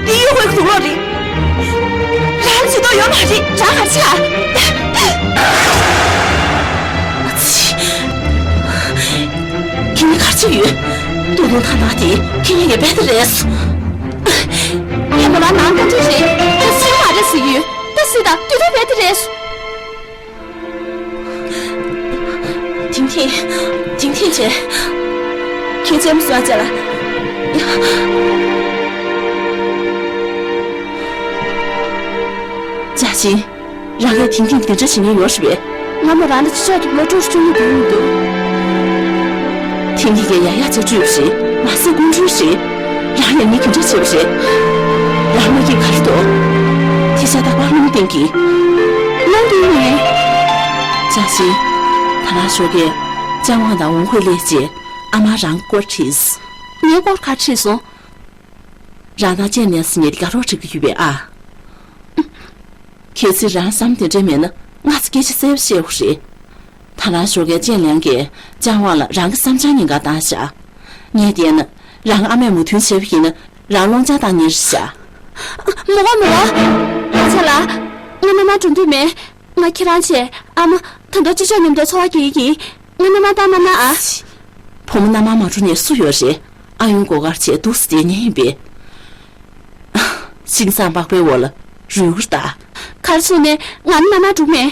འདི་ཡུས་ཧུའེ་གི་དུག་སློག་རེད། རང་བྱེད་ཐུབ་ཡོད་མ་རེད། རང་ཧར་ཆག་ཨ་ཙི། ཁྱེད་གཉིས་ག་རེ་བྱེད་ཀྱི་ཡོད། ཏུང་ཏུང་ཐང་ཐང་དེ་ཁྱེད་གཉིས་ཀྱི་རྦད་དེ་རེད། ངས་མོ་ལ་ནང་གཏོང་གི་རེད། ཁྱེད་སུས་མ་རེད་ཟེར་གྱི་ཡོད། ད་སུས་ད་ཏུང་ཏུང་རྦད་དེ་རེད། ཐིང་ཐིང་། ཐིང་ཐིང་བྱས། ཁྱེད་རྩེད་མོ་བཟོ་བྱས་ལ། ཡ། ཅིན། རང་གིས་དེང་དུས་འདི་འདྲ་བྱེད་མཁན་ཡོད་རེད་པས། ང་མོ་རང་ལ་ཅི་ཕྱོགས་ཀྱི་བློ་གྲོས་སྐྱོན་གྱི་འདུག་མི་འདུག་དེང་གི་གི་ཡ་ཡ་ཆ་བཅུ་ཞིག་མ་སེ་ཀུན་འཁྲུལ་ཞིག་རང་ཡང་ངས་ག་འདྲ་བྱས་པ་རེད། རང་མ་གིས་ག་རེ་འདུག་དེ་ཤ་སྟག་པར་སྣུམ་སྟེང་གི་སྣུམ་སྟེང་ནས། ཅང་ཞིན། ད་རང་ཞོགས་ཀས་ཅང་ཝང་དང་ཝུང་ཧུའེ་སླེབས་རྗེས་ཨ་མ་རང་སྐོར་དྲིས། ངའི་སྐོར་ག་རེ་དྲིས་སོང་། རང་དང་ཅན་ལན་སི་གཉིས་དགའ་རོགས་བྱེད་ཀྱི་ཡོད་པས་ཨ། གལ་སྲིད་རང་བསམ་དེ་འདྲ་མེད་ན་ང་ཚོ་སྐད་ཆ་གསལ་པོ་བཤད་དགོས་རེད། ད་རང་ཞོགས་ཀས་ཅན་ལན་གྱིས་ཅང་ཝང་ལ་རང་གི་བསམ་འཆར་ཉེན་ཁ་བཏང་བཞག་ངས་བལྟས་ན་རང་ཨ་མས་མོས་མཐུན་བྱས་པ་ཡིན་ན་རང་སློང་ཆ་བཏང་ཉེན་རེད་བཞག་མོ་གོ་མོ་གོ་ཨ་ཅག་ལགས། ང་མནའ་མ་འགྲོ་འདོད་མེད། ང་ཁྱེད་རང་བྱས་ཨ་མ་ད་དུང་ཅི་ཕྱོགས་མཉམ་དུ་འཚོ་བ་སྐྱེལ་གྱི་ཡིན། ང་མནའ་མ་བཏང་མ་གནང་ཨ། བུ་མོ་མནའ་མ་མ་འགྲོ་ནས་སུ་ཡོད་རེད། ཨ་ཡོན་སྒོ་ཁར་བྱས་འདུག་སེ་བསྡད་ཉན་ཡིན་པས། ཤིང་བཟང་པགས་པའི་འོག་ལ་རུལ་བུར་ལྟ། གར་སོང་ནས་ང་མནའ་མ་འགྲོ་མེད།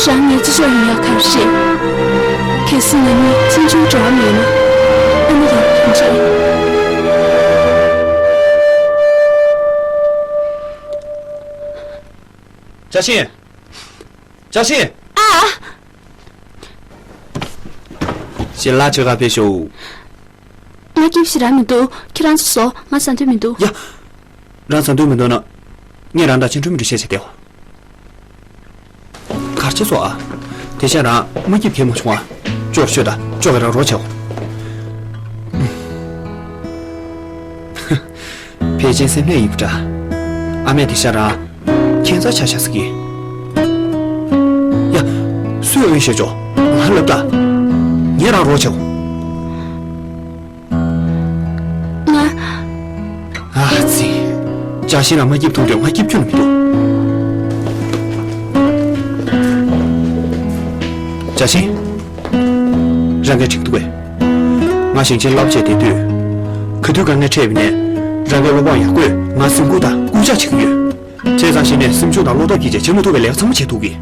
རང་ངའི་ཅི་ཕྱོགས་ཡིན་ཡག་ག་རེ་རེད། གལ་སྲིད་ང་གཉིས་ཅིན་ཅུང་འབྲེལ་བ་མེད་ན་ཨ་ནི་ཡག་ག་རེ་རེད། ཅ་ཤིན། ཅ་ཤིན། ཨ། ཞལ་ལག་མཆོད་གར་ཕེབས་ཤོག་ང་སྐྱིད་ཞིག་རག་མི་འདུག་ཁྱེད་རང་ཚོ་བཟོ། ང་ཟ་འདོད་མི་འདུག་ཡ། རང་ཟ་འདོད་མི་འདུག་ན། ངས་རང་དང་ཆེ་འཕྲོ་མི་འདྲ་བཤད་བྱས་ཏེ། གར་ཆེ་སོ་ཨ། དེ་ཤ་རང་མ་སྐྱིད་གས་མ་བྱུང་ཨ། ཅོག་ཤོད་ད་ཅོག་གི་རང་རོགས་བྱའོ། ཕལ་ཆེན་སེམས་ནད་ཡིན་པ་འདྲ། ཨ་མས་དེ་ཤ་རང་ཁྱད་མཚར་ཆ་ཤ་ཟེར་གི། ཡ། སུས་འོས་ཤེས་ཅོག་ང་ལབ་ད། ངས་རང་རོགས་བྱའོ། ང་། ཨ་ཙི། ཅ་ཤིན་ལ་མ་སྐྱིད་ཐུག་དུས་ང་སྐྱིད་ཁྱོན་མི་འདུག་ཅ་ཤིན། རང་གིས་འགྲིག་འདུག་གས། ང་ཞིང་ཆེན་སློབ་ཆེན་བསྡད་དུས། ག་དུས་དཀའ་ངལ་འཕྲད་པ་ནས་རང་གིས་བློ་ཕམ་ཡག་པོས་ང་སེམས་ཁུར་དང་སྐུལ་ལྕག་བྱེད་ཀྱི་ཡོད། བྱས་ཙང་གཞི་ནས་སེམས་ཤུགས་དང་བློ་སྟོབས་བསྐྱེད་བྱས་བྱེད་མ་ཐུབ་པའི་ལས་ཀ་ཚང་མ་བྱེད་ཐུབ་གི།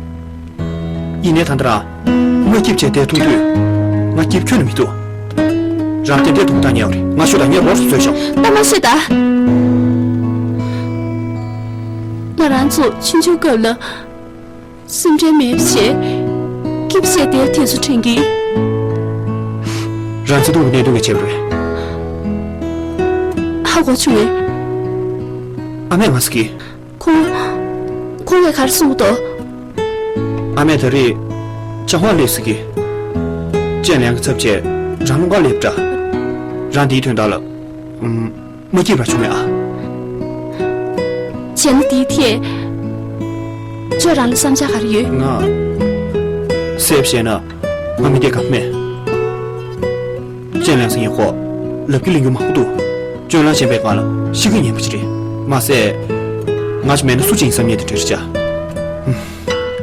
ཡིན་ནའི་ད་ལྟ་རང་མ་སྐྱིད་བྱས་བསྡད་ཐུབ་དུས་ང་སྐྱིད་ཁྱོན་ནས་མི་ཐུབ། རང་ཏན་ཏན་ཐུག་ཐག་ཉེ་བ་རེད། ང་ཤོད་དང་ངས་རོགས་སུ་བཟོས་ཤོག་ད་མ་ཤོད་ད། ང་རང་ཚོ་ཆུང་ཆུང་སྐབས་ལ་སེམས་ཁྲལ་མེད་པ་བྱས། སྐྱིད་བྱས་བསྡད་དེ་ཚོ་དྲན་གི། རང་བརྩེ་དུང་གི་གནད་དོན་ག་བྱས་པ་རེད། ཧ་གོ་བྱུང་ངས། ཨ་མས་ང་ཟེར་གི། ཁོང་། ཁོང་གིས་ག་རེ་གསུངས་འདུག་ཨ་མས་ད་རེས་ཅང་ཧྭ་སླེབས་ཟེར་གི། ཅན་ལན་གྱི་ཚབ་བྱས་རང་སློང་གར་སླེབས་འདྲ། རང་འདིའི་དོན་དག་ལ། ཨུམ། མ་སྐྱིད་པ་བྱུང་མེད་ཨ། བྱས་ན་དེའི་ཐད། ཁྱོད་རང་ལ་བསམ་འཆར་ག་རེ་ཡོད། ང་། གསལ་པོ་བཤད་ན། ང་མི་སྐྱིད་ག་མེད། ཅན་ལན་སི་ངའི་ཁོག་ལབ་ཀྱི་ལིང་གི་མང་པོ་འདུག་ཅོན་ལ་ཆེན་པའི་སྒང་ལ་ཤི་གི་ཉན་པོ་ཅི་རེད། མ་ཟད། ང་ཅི་མེད་ན་སུ་ཅིག་ཡིན་བསམ་ཉེ་དེ་འདྲ་རེད་ཅག་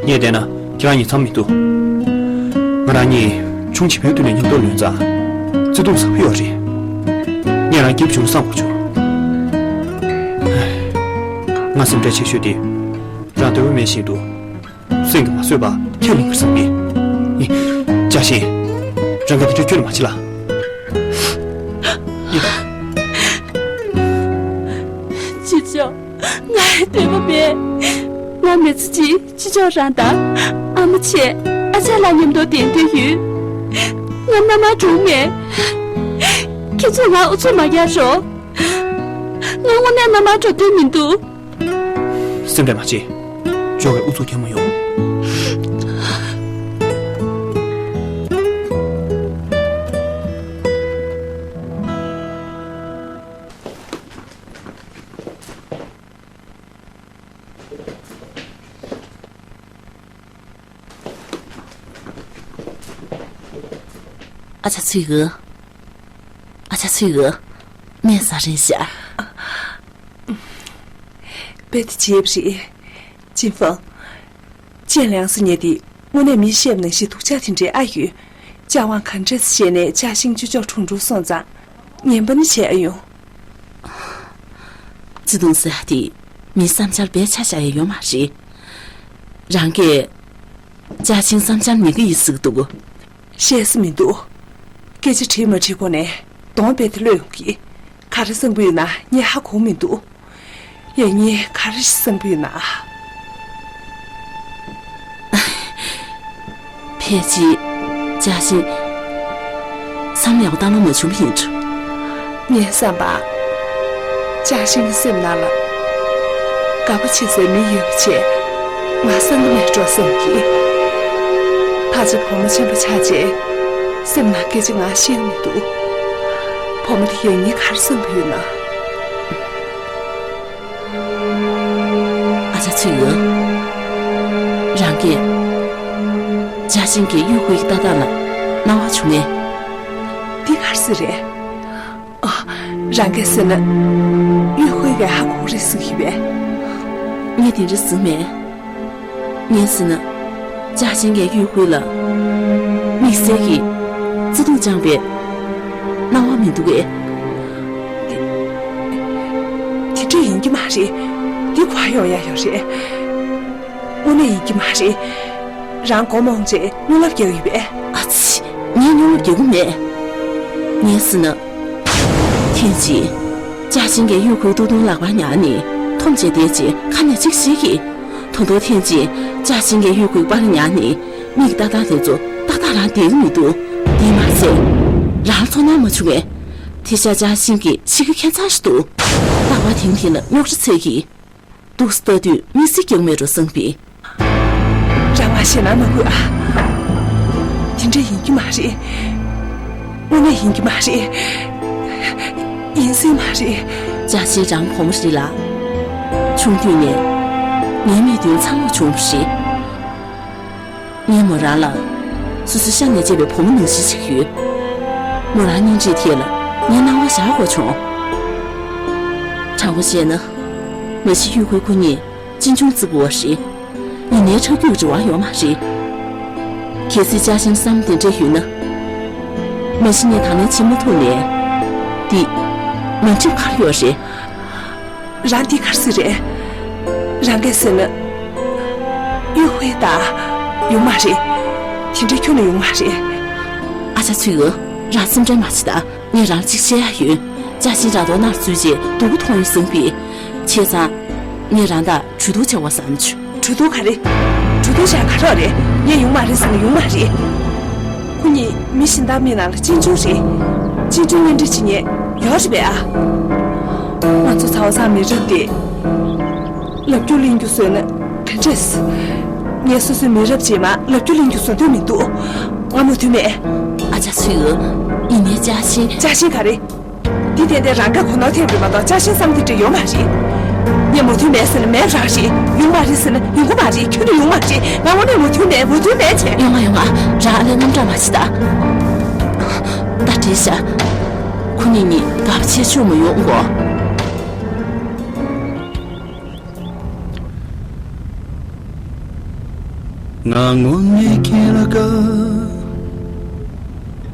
ངས་བལྟས་ན་ཁྱེད་རང་གཉིས་མཚམས་མི་འདུག་ང་རང་གཉིས་ཆུང་བྱིས་པའི་དུས་ནས་མཉམ་དུ་ལོན་ཙང་། བརྩེ་དུང་ཟབ་ཡོད་རེད། ངས་རང་སྐྱིད་པོ་བྱུང་བསམ་དགོས་བྱུང་། ང་སེམས་ཁྲལ་ཆེ་ཤོས་དེ། རང་འདོད་པ་མེད་བཞིན་དུ། སེམས་ཀྱིས་མ་བཟོད་པ་ཁས་ལེན་པར་བསམ་གི། ནི། ཅ་ཤིན། རང་གིས་དེ་འདྲ་ཁྱོན་ནས་མ་བྱེད་ལ། ཅི་ལྕོགས། ང་ལ་འདོད་པ་མེད། ང་མི་ཚེ་གཅིག་ཅི་ལྕོགས་རང་དང་། ཨ་མ་བྱས་ཨ་ཅག་ལ་མཉམ་དུ་བསྡད་འདོད་ཡོད། ང་མནའ་མར་འགྲོ་མེད། ཁྱེད་ཚོས་ང་ཨུ་ཚུགས་མ་རྒྱག་རོགས། ང་དངོས་གནས་མནའ་མར་འགྲོ་འདོད་མི་འདུག་སེམས་ཁྲལ་མ་བྱེད། ཅོ་གའི་ཨུ་ཚུགས་ཁྱོན་མ་ཡོང་། ཨ་ཅག་ཚུལ་ཨོ། ཨ་ཅག་ཚུལ་ཨོ། སྨན་ཟ་རན་ཤག་དཔེ་དེ་བརྗེད་པ་རེད། ཅིན་ཧྥང་། ཅན་ལང་སི་ཉེ་དེ་དངོས་གནས་མི་ཤེས་པ་ནང་བཞིན་སྡུག་ཅག་དེ་འདྲའི་ཨ་ཡོད། ཅ་དབང་ག་འདྲས་བྱས་ནས་ཅ་ཤིང་ཅུ་ཅོག་ཁྲུང་ཁྲུང་སོང་ཙང་ངན་པ་ནི་བྱས་ཨ་ཡོང་། ཙི་ཏུང་ཟེར་ཡ་དེ་མི་བསམ་འཆར་བས་ཆ་བཞག་ཡ་ཡོད་མ་རེད། རང་གིས་ཅ་ཤིང་བསམ་འཆར་མི་དགའ་ཡི་ཟེར་གི་འདུག་བཤད་ས་མི་འདུག་སྐད་ཆ་དྲིས་མ་དྲིས་གོང་ནས་གདོང་རྦད་དེ་གློད་ཡོང་གི། ག་རེ་གསུང་གི་ཡོད་ན་ངས་ཧ་གོ་མི་འདུག་ཡང་ངས་ག་རེ་ཞིག་གསུང་གི་ཡོད་ན། ཕལ་ཆེར་ཅ་ཤིང་བསམ་ཡག་པོ་བཏང་ན་མ་བྱུང་བ་ཡིན་འགྲོ། ངའི་བསམ་པར། ཅ་ཤིང་གི་སེམས་ནང་ལ་དགའ་པོ་བྱེད་སའི་མི་ཡོད་པ་བྱས་ང་བསམ་གྱི་མེད་འགྲོ་བསམ་གྱི། ཕལ་ཆེར་བུ་མོ་ཆེན་པོ་ཆགས་རྗེས་སེམས་ནང་སྐད་ཆ་ང་བཤད་མི་འདུག་བུ་མོ་དེ་ཡང་ངས་ག་རེ་བསམ་གྱི་ཡོད་ན། ཨ་ཅག་ཚུལ་ཨོ། རང་གིས་ཅ་ཤིང་གི་གཡུ་ཁུའི་ལྟ་སྟངས་ལ་སྣང་བ་བྱུང་ངས། འདི་ག་རེ་ཟེར་རེད། ཨ། རང་གིས་ཟེར་ན་གཡུ་ཁུའི་ག་ཧ་གོ་གི་རེད་ཟེར་གྱི་ཡོད་པས། ངས་དེ་འདྲ་ཟེར་མེད། ངས་ཟེར་ན། ཅ་ཤིང་གི་གཡུ་ཁུའི་ལ་དམིགས་བསལ་གྱི་བརྩེ་དུང་བཅངས་པའི་སྣང་བ་མི་འདུག་གས། དེ་འདྲ་ཡིན་གྱི་མ་རེད། འདི་ག་པར་ཡོང་ཡ་ཡོད་རེད། དངོས་གནས་ཡིན་གྱི་མ་རེད། རང་མགོ་རྨོངས་བྱས་སྨྱོ་ལབ་རྒྱག་གི་ཡོད་པས། ཨ་ཙི། ངས་སྨྱོ་ལབ་རྒྱག་གི་མེད། ངས་ཟེར་ན། ཐེངས་གཅིག་ཅ་ཤིང་གི་གཡུ་ཁུའི་ཏུ་ཏུང་ལག་པར་ཉར་ནས་འཐོམས་བྱས་བསྡད་རྗེས་ཁ་ནས་ཅིག་བཤད་ཀྱིས། ད་དུང་ཐེངས་གཅིག་ཅ་ཤིང་གི་གཡུ་ཁུའི་པར་ཉར་ནས་མིག་ལྟ་སྟངས་དེ་ཚོ་ཏག་ཏག་རང་བསྡད་ཀྱི་མི་འདུག་དེ་མ་ཟད། རང་ཚོར་སྣང་མ་བྱུང་བས། དེ་ཤ་ཅ་ཤིང་གི་ཤི་ཁ་ཁྱད་མཚར་ཞིག་འདུག་རྟག་པར་དེང་དེང་ལ་རྙོག་དྲ་ཚོད་ཀྱིས། འདུག་སེ་ལྟ་དུས་མི་སྲིད་ཀྱང་མེད་འགྲོ་བསམ་པས། རང་ང་ཞེད་སྣང་མ་དགོས་ཨ། དེ་འདྲ་ཡིན་གྱི་མ་རེད། དངོས་གནས་ཡིན་གྱི་མ་རེད། ཡིན་སྲིད་མ་རེད། ཅ་ཤིང་རང་བུ་མོ་རེད་ལ། ཆུང་དུས་ནས་ངའི་མིག་མདུན་འཚར་ལོངས་བྱུང་བ་རེད། ངས་མོ་རང་ལ་སོ་སོའི་ཤ་ནས་སྐྱེས་པའི་བུ་མོ་ནང་བཞིན་ཞིག་ཡོད། མོ་རང་སྙིང་རྗེ་དེ་ལ་ངས་སྣང་བ་བཞག་དགོས་བྱུང་། དྲང་པོ་བཤད་ན། མ་གཞི་གཡུ་ཁུའི་ཁོ་གཉིས་གཅེན་གཅུང་བརྩི་དགོས་པ་རེད། ཡིན་ནའི་ཁྲག་རྒྱུད་ཀྱི་འབྲེལ་བ་ཡོད་མ་རེད། གལ་སྲིད་ཅ་ཤིང་བསམ་དེ་འདྲ་ཡོད་ན། མ་གཞི་ངས་ད་ནས་ཕྱིན་མ་ཐུབ་ནས། འདི་ནོར་འཁྲུལ་ག་རེ་ཡོད་རེད། རང་འདི་ག་རེ་ཟེར་རེད། རང་གིས་ཟེར་ན། གཡུ་ཧུའེ་ད། ཡོང་མ་རེད། དེ་འདྲ་ཁྱོན་ནས་ཡོང་མ་རེད། ཨ་ཅག་ཚུལ་ཨོ། རང་སེམས་ཁྲལ་མ་བྱེད་ད། ངས་རང་ལ་གཅིག་བཤད་ཡ་ཡོད། ཅ་ཤིང་ར་དོ་ནར་འཛུལ་རྗེས་སྡུག་པོ་མཐོང་ཡོད་བསམ་པས། བྱས་ཙང་། ངས་རང་དང་གྲོས་བསྡུར་བྱ་བ་བསམ་བྱུང་། གྲོས་བསྡུར་ག་རེ། གྲོས་བསྡུར་བྱ་ག་རེ་རེད། ངས་ཡོང་མ་རེད་ཟེར་ན་ཡོང་མ་རེད། ཁོ་གཉིས་མི་གཞན་དག་མིན་ནང་ལ་གཅེན་གཅུང་རེད། གཅེན་གཅུང་གཉེན་སྒྲིག་བྱེད་མཁན་ཡོད་རེད་པས་ཨ། ང་ཚོ་ཚ་བ་ཚང་མི་རབས་དེ། ལབ་རྒྱུ་གླེང་རྒྱུ་བཟོས་ན་ག་འདྲས། ངས་སོ་སོའི་མི་རབས་རྗེས་མ་ལབ་རྒྱུ་གླེང་རྒྱུ་བཟོ་འདོད་མི་འདུག་ང་མོས་མཐུན་མེད། ཨ་ཅག་ཚུལ་ཨོ། ཡིན་ནའི་ཅ་ཤིང་། ཅ་ཤིང་ག་རེ། འདི་ཏན་ཏན་རང་ག་གོ་ནོར་ཐེབས་རེད་མ་གཏོགས་ཅ་ཤིང་བསམ་དེ་འདྲ་ཡོད་མ་རེད། ངས་མོས་མཐུན་མེད་ཟེར་ན་མེད་རང་རེད། ཡོང་མ་རེད་ཟེར་ན་ཡོང་གི་མ་རེད། ཁྱོན་ནས་ཡོང་མ་རེད། ང་དངོས་གནས་མོས་མཐུན་མེད། མོས་མཐུན་མེད་བྱས། ཡོང་ང་ཡོང་ང་། རང་ཨ་ལས་རྣམ་གྲངས་མ་བྱེད་ད། ད་བྲིས་ཤག་ཁོ་གཉིས་གཉིས་དགའ་པོ་བྱེད་ཆོག་མོ་ཡོང་གོ། ང་དངོས་གནས་ཁྱེད་ལ་དགའ།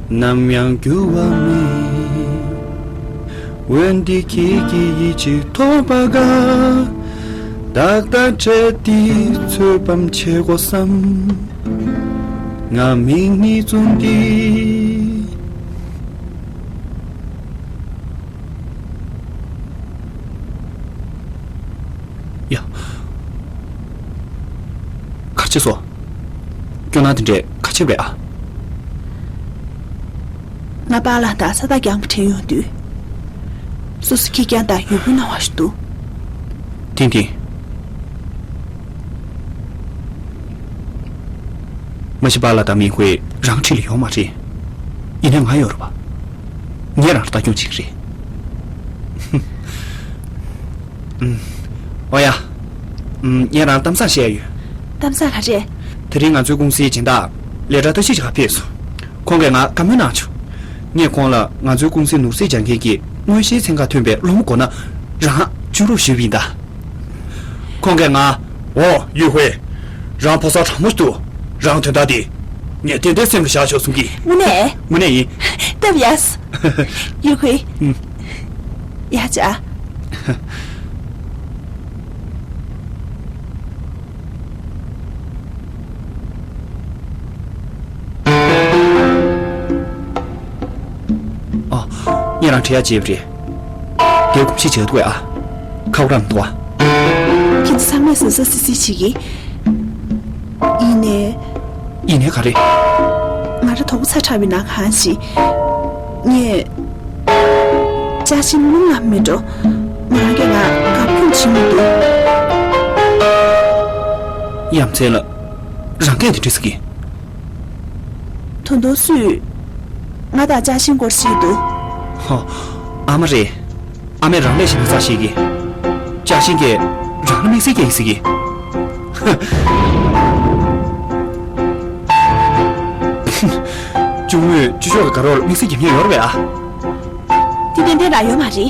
ནམ་ཡང་འགྱུར་བ་མེད། འོན་ཏེ་ཁྱེད་ཀྱིས་ཡིད་ཆེས་ཐོབ་པ་དགའ། ཏག་ཏག་འཕྲད་དེ་ཚོད་བགམ་བྱེད་དགོས་བསམ། ང་མིག་གཉིས་བཙུམས་ཏེ། ཡ། ག་རེ་བྱས་སོང་། སྐྱོ་སྣང་དེ་འདྲས་ག་རེ་བྱས་པ་རེད་ཨ། ང་པཱ་ལགས་དང་ས་ཐག་རྒྱང་པོ་དྲན་ཡོང་དུས། སོ་སོ་ཁེར་རྐྱང་དང་ཡུལ་པོའི་སྣང་བ་ཞིག་འདུག་ཐེངས་འདིའི་ ཨ་ཤི་པ་ལ་དང་མིན་ཧུའེ་རང་འཁྲིས་ལ་ཡོད་མ་རེད། ཡིན་ནའི་ང་ཡོད་རེད་པ། ངས་རང་ལ་ལྟ་སྐྱོང་བྱེད་ཀྱི་རེད། ཨུམ། ཨོ་ཡ། ཨུམ། ངས་རང་གཏམ་བཟང་བཤད་ཡ་ཡོད། གཏམ་བཟང་ག་རེ། དེ་རིང་ང་ཚོའི་ཀུང་སིའི་སྦྱིན་བདག་ལས་གྲྭ་ལྟ་ཞིབ་ཅིག་ག་ཕེབས་སོང་། ཁོང་གིས་ང་བཀའ་མོལ་གནང་བྱུང་། ངས་ཁོང་ལ་ང་ཚོའི་ཀུང་སིའི་ནོར་སྲིད་སྦྱང་མཁན་གྱི་དངོས་གཞིའི་ཚན་ཁག་ཐོན་པའི་སློབ་མ་དགོས་ན་རང་བཅུག་རོགས་ཞུས་པ་ཡིན་ད། ཁོང་གིས་ང་། འོ་ཡུས་ཧུའེ། རང་ཕོ་གསར་དྲང་མོ་ཞིག་འདུག་རང་དོན་དག་དེ། ངས་ཏན་ཏན་སེམས་ལ་བཞག་ཆོག་གསུང་གི། དངོས་གནས། དངོས་གནས་ཡིན། སྟབས་ཡག་ཡུས་ཧུའེ། ཨུམ། ཡ་ཅག་ཨ། ངས་རང་འབྲེལ་ཡག་བྱས་པ་རེད། དེ་གོམས་གཤིས་བྱེད་དགོས་ཨ། ཁ་བ་རང་འདུག་ཨ། ཁྱེད་ཚོ་ཚང་མས་ཟབ་ཟབ་སིལ་སིལ་བྱེད་ཀྱི། ཡིན་ནའི། ཡིན་ནའི་ག་རེ། ང་རང་དོགས་པ་ཚ་དྲགས་པའི་ནང་གང་ཞིག་ངས། ཅཱ་ཤིན་རླུང་ལ་མི་འགྲོ། མ་རང་གིས་ང་དགའ་པོ་བྱེད་མི་འདུག་ཡ་མཚན་ལ། རང་སྐད་དེ་འདྲ་ཟེར་གི། ད་དུང་སུས། ང་དང་ཅཱ་ཤིན་སྐོར་བཤད་འདུག་ཧོ། ཨ་མ་རེད། ཨ་མས་རང་ལས་ཞེ་དྲག་བཤད་ཀྱི། ཅཱ་ཤིན་གྱིས་རང་ལ་དམིགས་བསལ་སྐྱེ་ཡི་ཟེར་གི། གཅུང་མོས་ཅི་ལྕོགས་ཀྱི་དགའ་རོགས་ལ་དམིགས་བསལ་རྒྱབ་མཁན་ཡོད་རེད་པས་ཨ། དེ་ཏན་ཏན་རང་ཡོད་མ་རེད།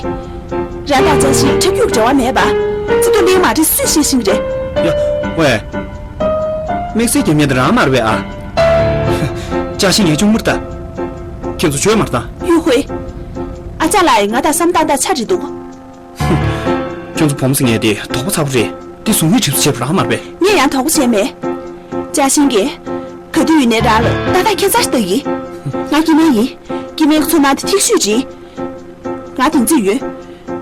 རང་དང་ཅཱ་ཤིན་ཁྲག་རྒྱུད་འབྲེལ་བ་མེད་པ། བརྩེ་དུང་ལྡན་མ་རེད་སུས་བཤད་ཤེས་ཀྱི་རེད། ཡ། ཝེ། དམིགས་བསལ་རྒྱབ་མཁན་དེ་རང་མ་རེད་པས་ཨ། ཅཱ་ཤིན་ངའི་གཅུང་མོ་རེད་ད། ཁྱེད་ཚོ་ཆོས་མ་རེད་ད། ཡུས་ཧུའེ། ཨ་ཅག་ལགས་ང་དང་བསམ་སྟངས་དང་ཆ་འགྲིག་འདུག་ཁྱོད་ཚོ་བུ་མོ་ཟེར་མཁན་དེ་དོགས་པ་ཚ་པོ་རེད། དེ་གཟུགས་མེད་གྲིབ་བསིལ་བྱས་པ་རང་མ་རེད་པས། ངས་ཡང་དོགས་པ་བྱས་མེད། ཅཱ་ཤིན་གྱིས། ག་དུས་ཡིན་ནའི་རང་ལ་ཏག་ཏག་ཁྱད་མཚར་ཞིག་ལྟ་གི། ང་སྐྱེ་དམན་ཡིན། སྐྱེ་དམན་གྱི་ཚོར་སྣང་དེ་ཐིག་ཤུས་ཅིག་ཡིན། ང་དེ་ཚོ་ཡོད།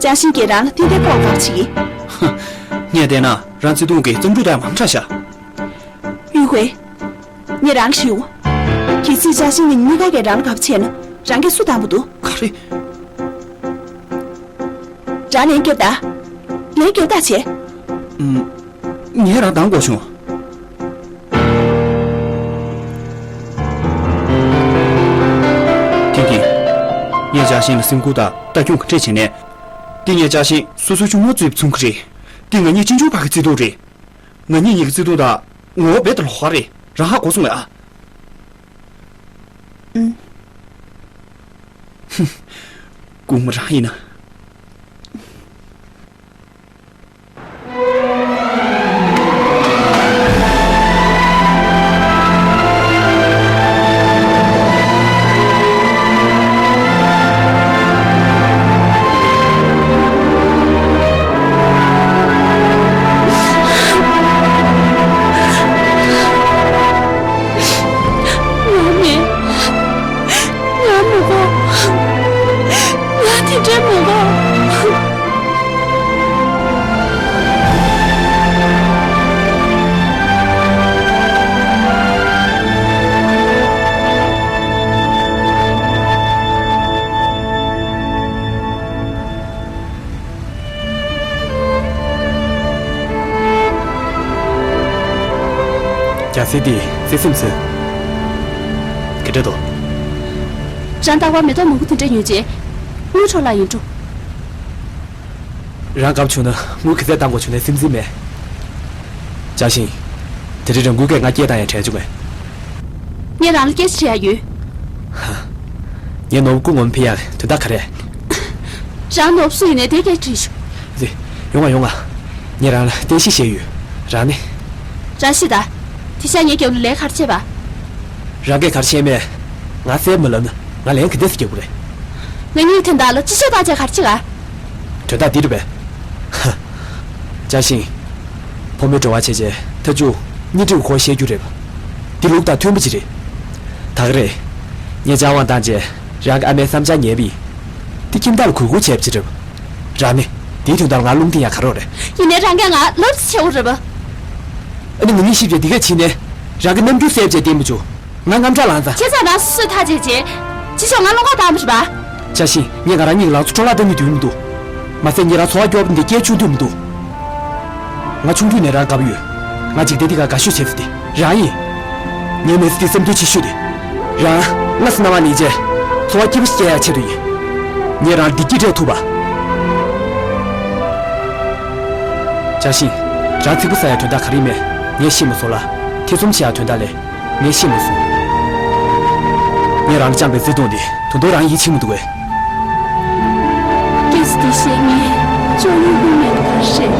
ཅཱ་ཤིན་གྱིས་རང་ལ་ཏན་ཏན་ཕོག་ག་བྱེད་ཀྱི། ངས་བལྟས་ན་རང་བརྩེ་དུང་གི་རྩམ་འབྲུ་དང་མང་དྲགས་ཤག་ཡུས་ཧུའེ། ངས་རང་ལ་ཞུ། གལ་སྲིད་ཅཱ་ཤིན་གྱིས་གཉིས་ཀ་གིས་རང་ལ་དགའ་པོ་བྱས་ན་རང་གིས་སུ་བཏང་པོ་འདུག་ག་རེ། རང་ལན་བརྒྱབ་ད། ལན་བརྒྱབ་ད་བྱས། ཨུམ། ངས་རང་འདང་དགོས་བྱུང་། ཐིང་ཐིང་། ངས་ཅཱ་ཤིན་ལ་སེམས་ཁུར་དང་ལྟ་སྐྱོང་ག་འདྲས་བྱས་ནས། འདི་ངས་ཅཱ་ཤིན་སོ་སོའི་གཅུང་མོ་བརྩིས་པ་མཚོན་གྱི་རེད། འདི་ང་གཉིས་གཅེན་གཅུང་བར་གྱི་བརྩེ་དུང་རེད། ང་གཉིས་གཉིས་ཀྱི་བརྩེ་དུང་དང་ངོ་བོ་རྦད་དེ་ལོགས་ཀ་རེད། རང་ཧ་གོ་སོང་ངས་ཨ། ཨུམ། རྐུན་མ་རང་ཡིན་ན། ང་མེད། ང་མི་དགོས། ང་དེ་འདྲ་མི་དགོས། རྒྱལ་སྲས་འདི་བརྩེ་སེམས་ཟེར། ག་འདྲ་འདུག་རང་རྟག་པར་མེ་ཏོག་མང་པོ་དེ་འདྲ་ཉོས་རྗེས། དངུལ་འཕྲོ་བརླག་ཡིན་འགྲོ། རང་དགའ་པོ་བྱུང་ན་དངུལ་ག་ཚད་བཏང་དགོས་བྱུང་ནའི་སེམས་འཛིན་མེད། ཅཱ་ཤིན། དེ་རིང་རང་འགུལ་སྐད་ང་སྐད་བཏང་ཡང་དྲན་བྱུང་ངས། ངས་རང་ལ་སྐད་ཆ་དྲི་ཡ་ཡོད། ཧ། ངའི་ནོར་བུ་སྐུ་ངོ་མ་ཕེབས་ཡག་དོན་དག་ག་རེ། རང་ནོར་བུ་སུ་ཡིན་ནའི་དེ་སྐད་དྲིས་ཤོག་རེད། ཡོང་ང་ཡོང་ང་། ངས་རང་ལ་བསྟན་བཤིག་བཤད་ཡོད། རང་ནི། རང་ཤི་ད། དེ་ཤ་ངའི་རྒྱབ་ལ་ལན་ག་རེ་བྱས་པ། རང་གིས་ག་རེ་བཤད་མེད། ང་གསལ་མ་ལབ་ན་ང་ལན་ག་འདྲས་སེ་རྒྱག་དགོས་རེད། ང་གཉིས་དོན་དག་ལ་ཅི་ཤོད་བཏང་བྱས་ག་རེ་བྱེད་ག་དོན་དག་འདི་རེད་པས། ཧ། ཅཱ་ཤིན། ཕོ་མོའི་འབྲེལ་བ་བྱས་རྗེས་མཐའ་མཇུག་གཉེན་སྒྲིག་གི་སྐོར་བཤད་རྒྱུ་རེད་པ། འདི་ལུགས་དང་མཐུན་པ་ཅིག་རེད། ད་ག་རེད། ངས་ཅཱ་ཝང་བཏང་རྗེས་རང་གི་ཨ་མའི་བསམ་འཆར་ཉན་པ་ཡིན། འདི་ཁྱིམ་བདག་ལ་གུས་བཀུར་བྱས་པ་ཅིག་རེད་པ། རང་ནི། འདིའི་དོན་དག་ལ་ང་རླུང་འཐེན་ཡག་ག་རེ་རེད། ཡིན་ནའི་རང་གིས་ང་ལབ་ཙམ་བྱེད་དགོས་རེད་པ། ཨ་ནི་ང་གཉིས་གཤིབ་བྱས་འདི་གས་བྱས་ནས་རང་གི་རྣམ་འགྱུར་གསལ་བྱས་བསྟན་མི་བྱུང་། ང་དངངས་སྐྲག་ལངས་ཙང་། ཁྱེད་ཚོ་རང་སོ་སོས་ཐག་བཅད་རྗེས། ཕྱི་ཕྱོགས་ང་བློ་ཁོག་བཏང་བ་རེད་པ། ཅཱ་ཤིན། ངས་ང་རང་གཉིས་ཀྱི་ལང་ཚོ་འཕྲོ་བརླག་གཏོང་རྒྱུ་འདོད་མི་འདུག་མ་ཟད་ངས་རང་འཚོ་བ་སྐྱོབ་པ་འདི་སྐྱེལ་ཆུང་འདོད་མི་འདུག་ང་ཆུང་དུས་ནས་རང་དགའ་པོ་ཡོད། ང་འཇིག་རྟེན་འདི་གར་དགའ་ཤོས་བྱེད་ས་དེ་རང་ཡིན། ངའི་མི་ཚེ་འདི་སེམས་མཐུན་ཆེ་ཤོས་རེད། རང་སྔ་སེ་གནང་བ་ནས་བྱས། འཚོ་བ་སྐྱིད་པོ་ཞིག་སྐྱེལ་ཡག་ཆེད་དུ་ཡིན། ངས་རང་བདེ་སྐྱིད་སྤྲད་ཐུབ་པ། ཅཱ་ཤིན། རང་ཚིག་པ་ཟ་ཡག་དོན་དག་ག་རེ་མེད། ངས་ཤེས་མ་སོང་ལ། ཐེ་ཚོམ་བྱེད་ཡག་དོན་དག་ལས། ངས་ཤེས་མ་སོང་། ངས་རང་ལ་བཅངས་པའི་བརྩེ་དུང་དེ་ད་དུང་རང་ཡིད་ཆེས་མི་འདུག་གས། སྐྱེས་སུ་དེ་བཤད་ངས་ཅོག་ཡུ་ཧུ་མེད་པ་ག་རེ་རེད།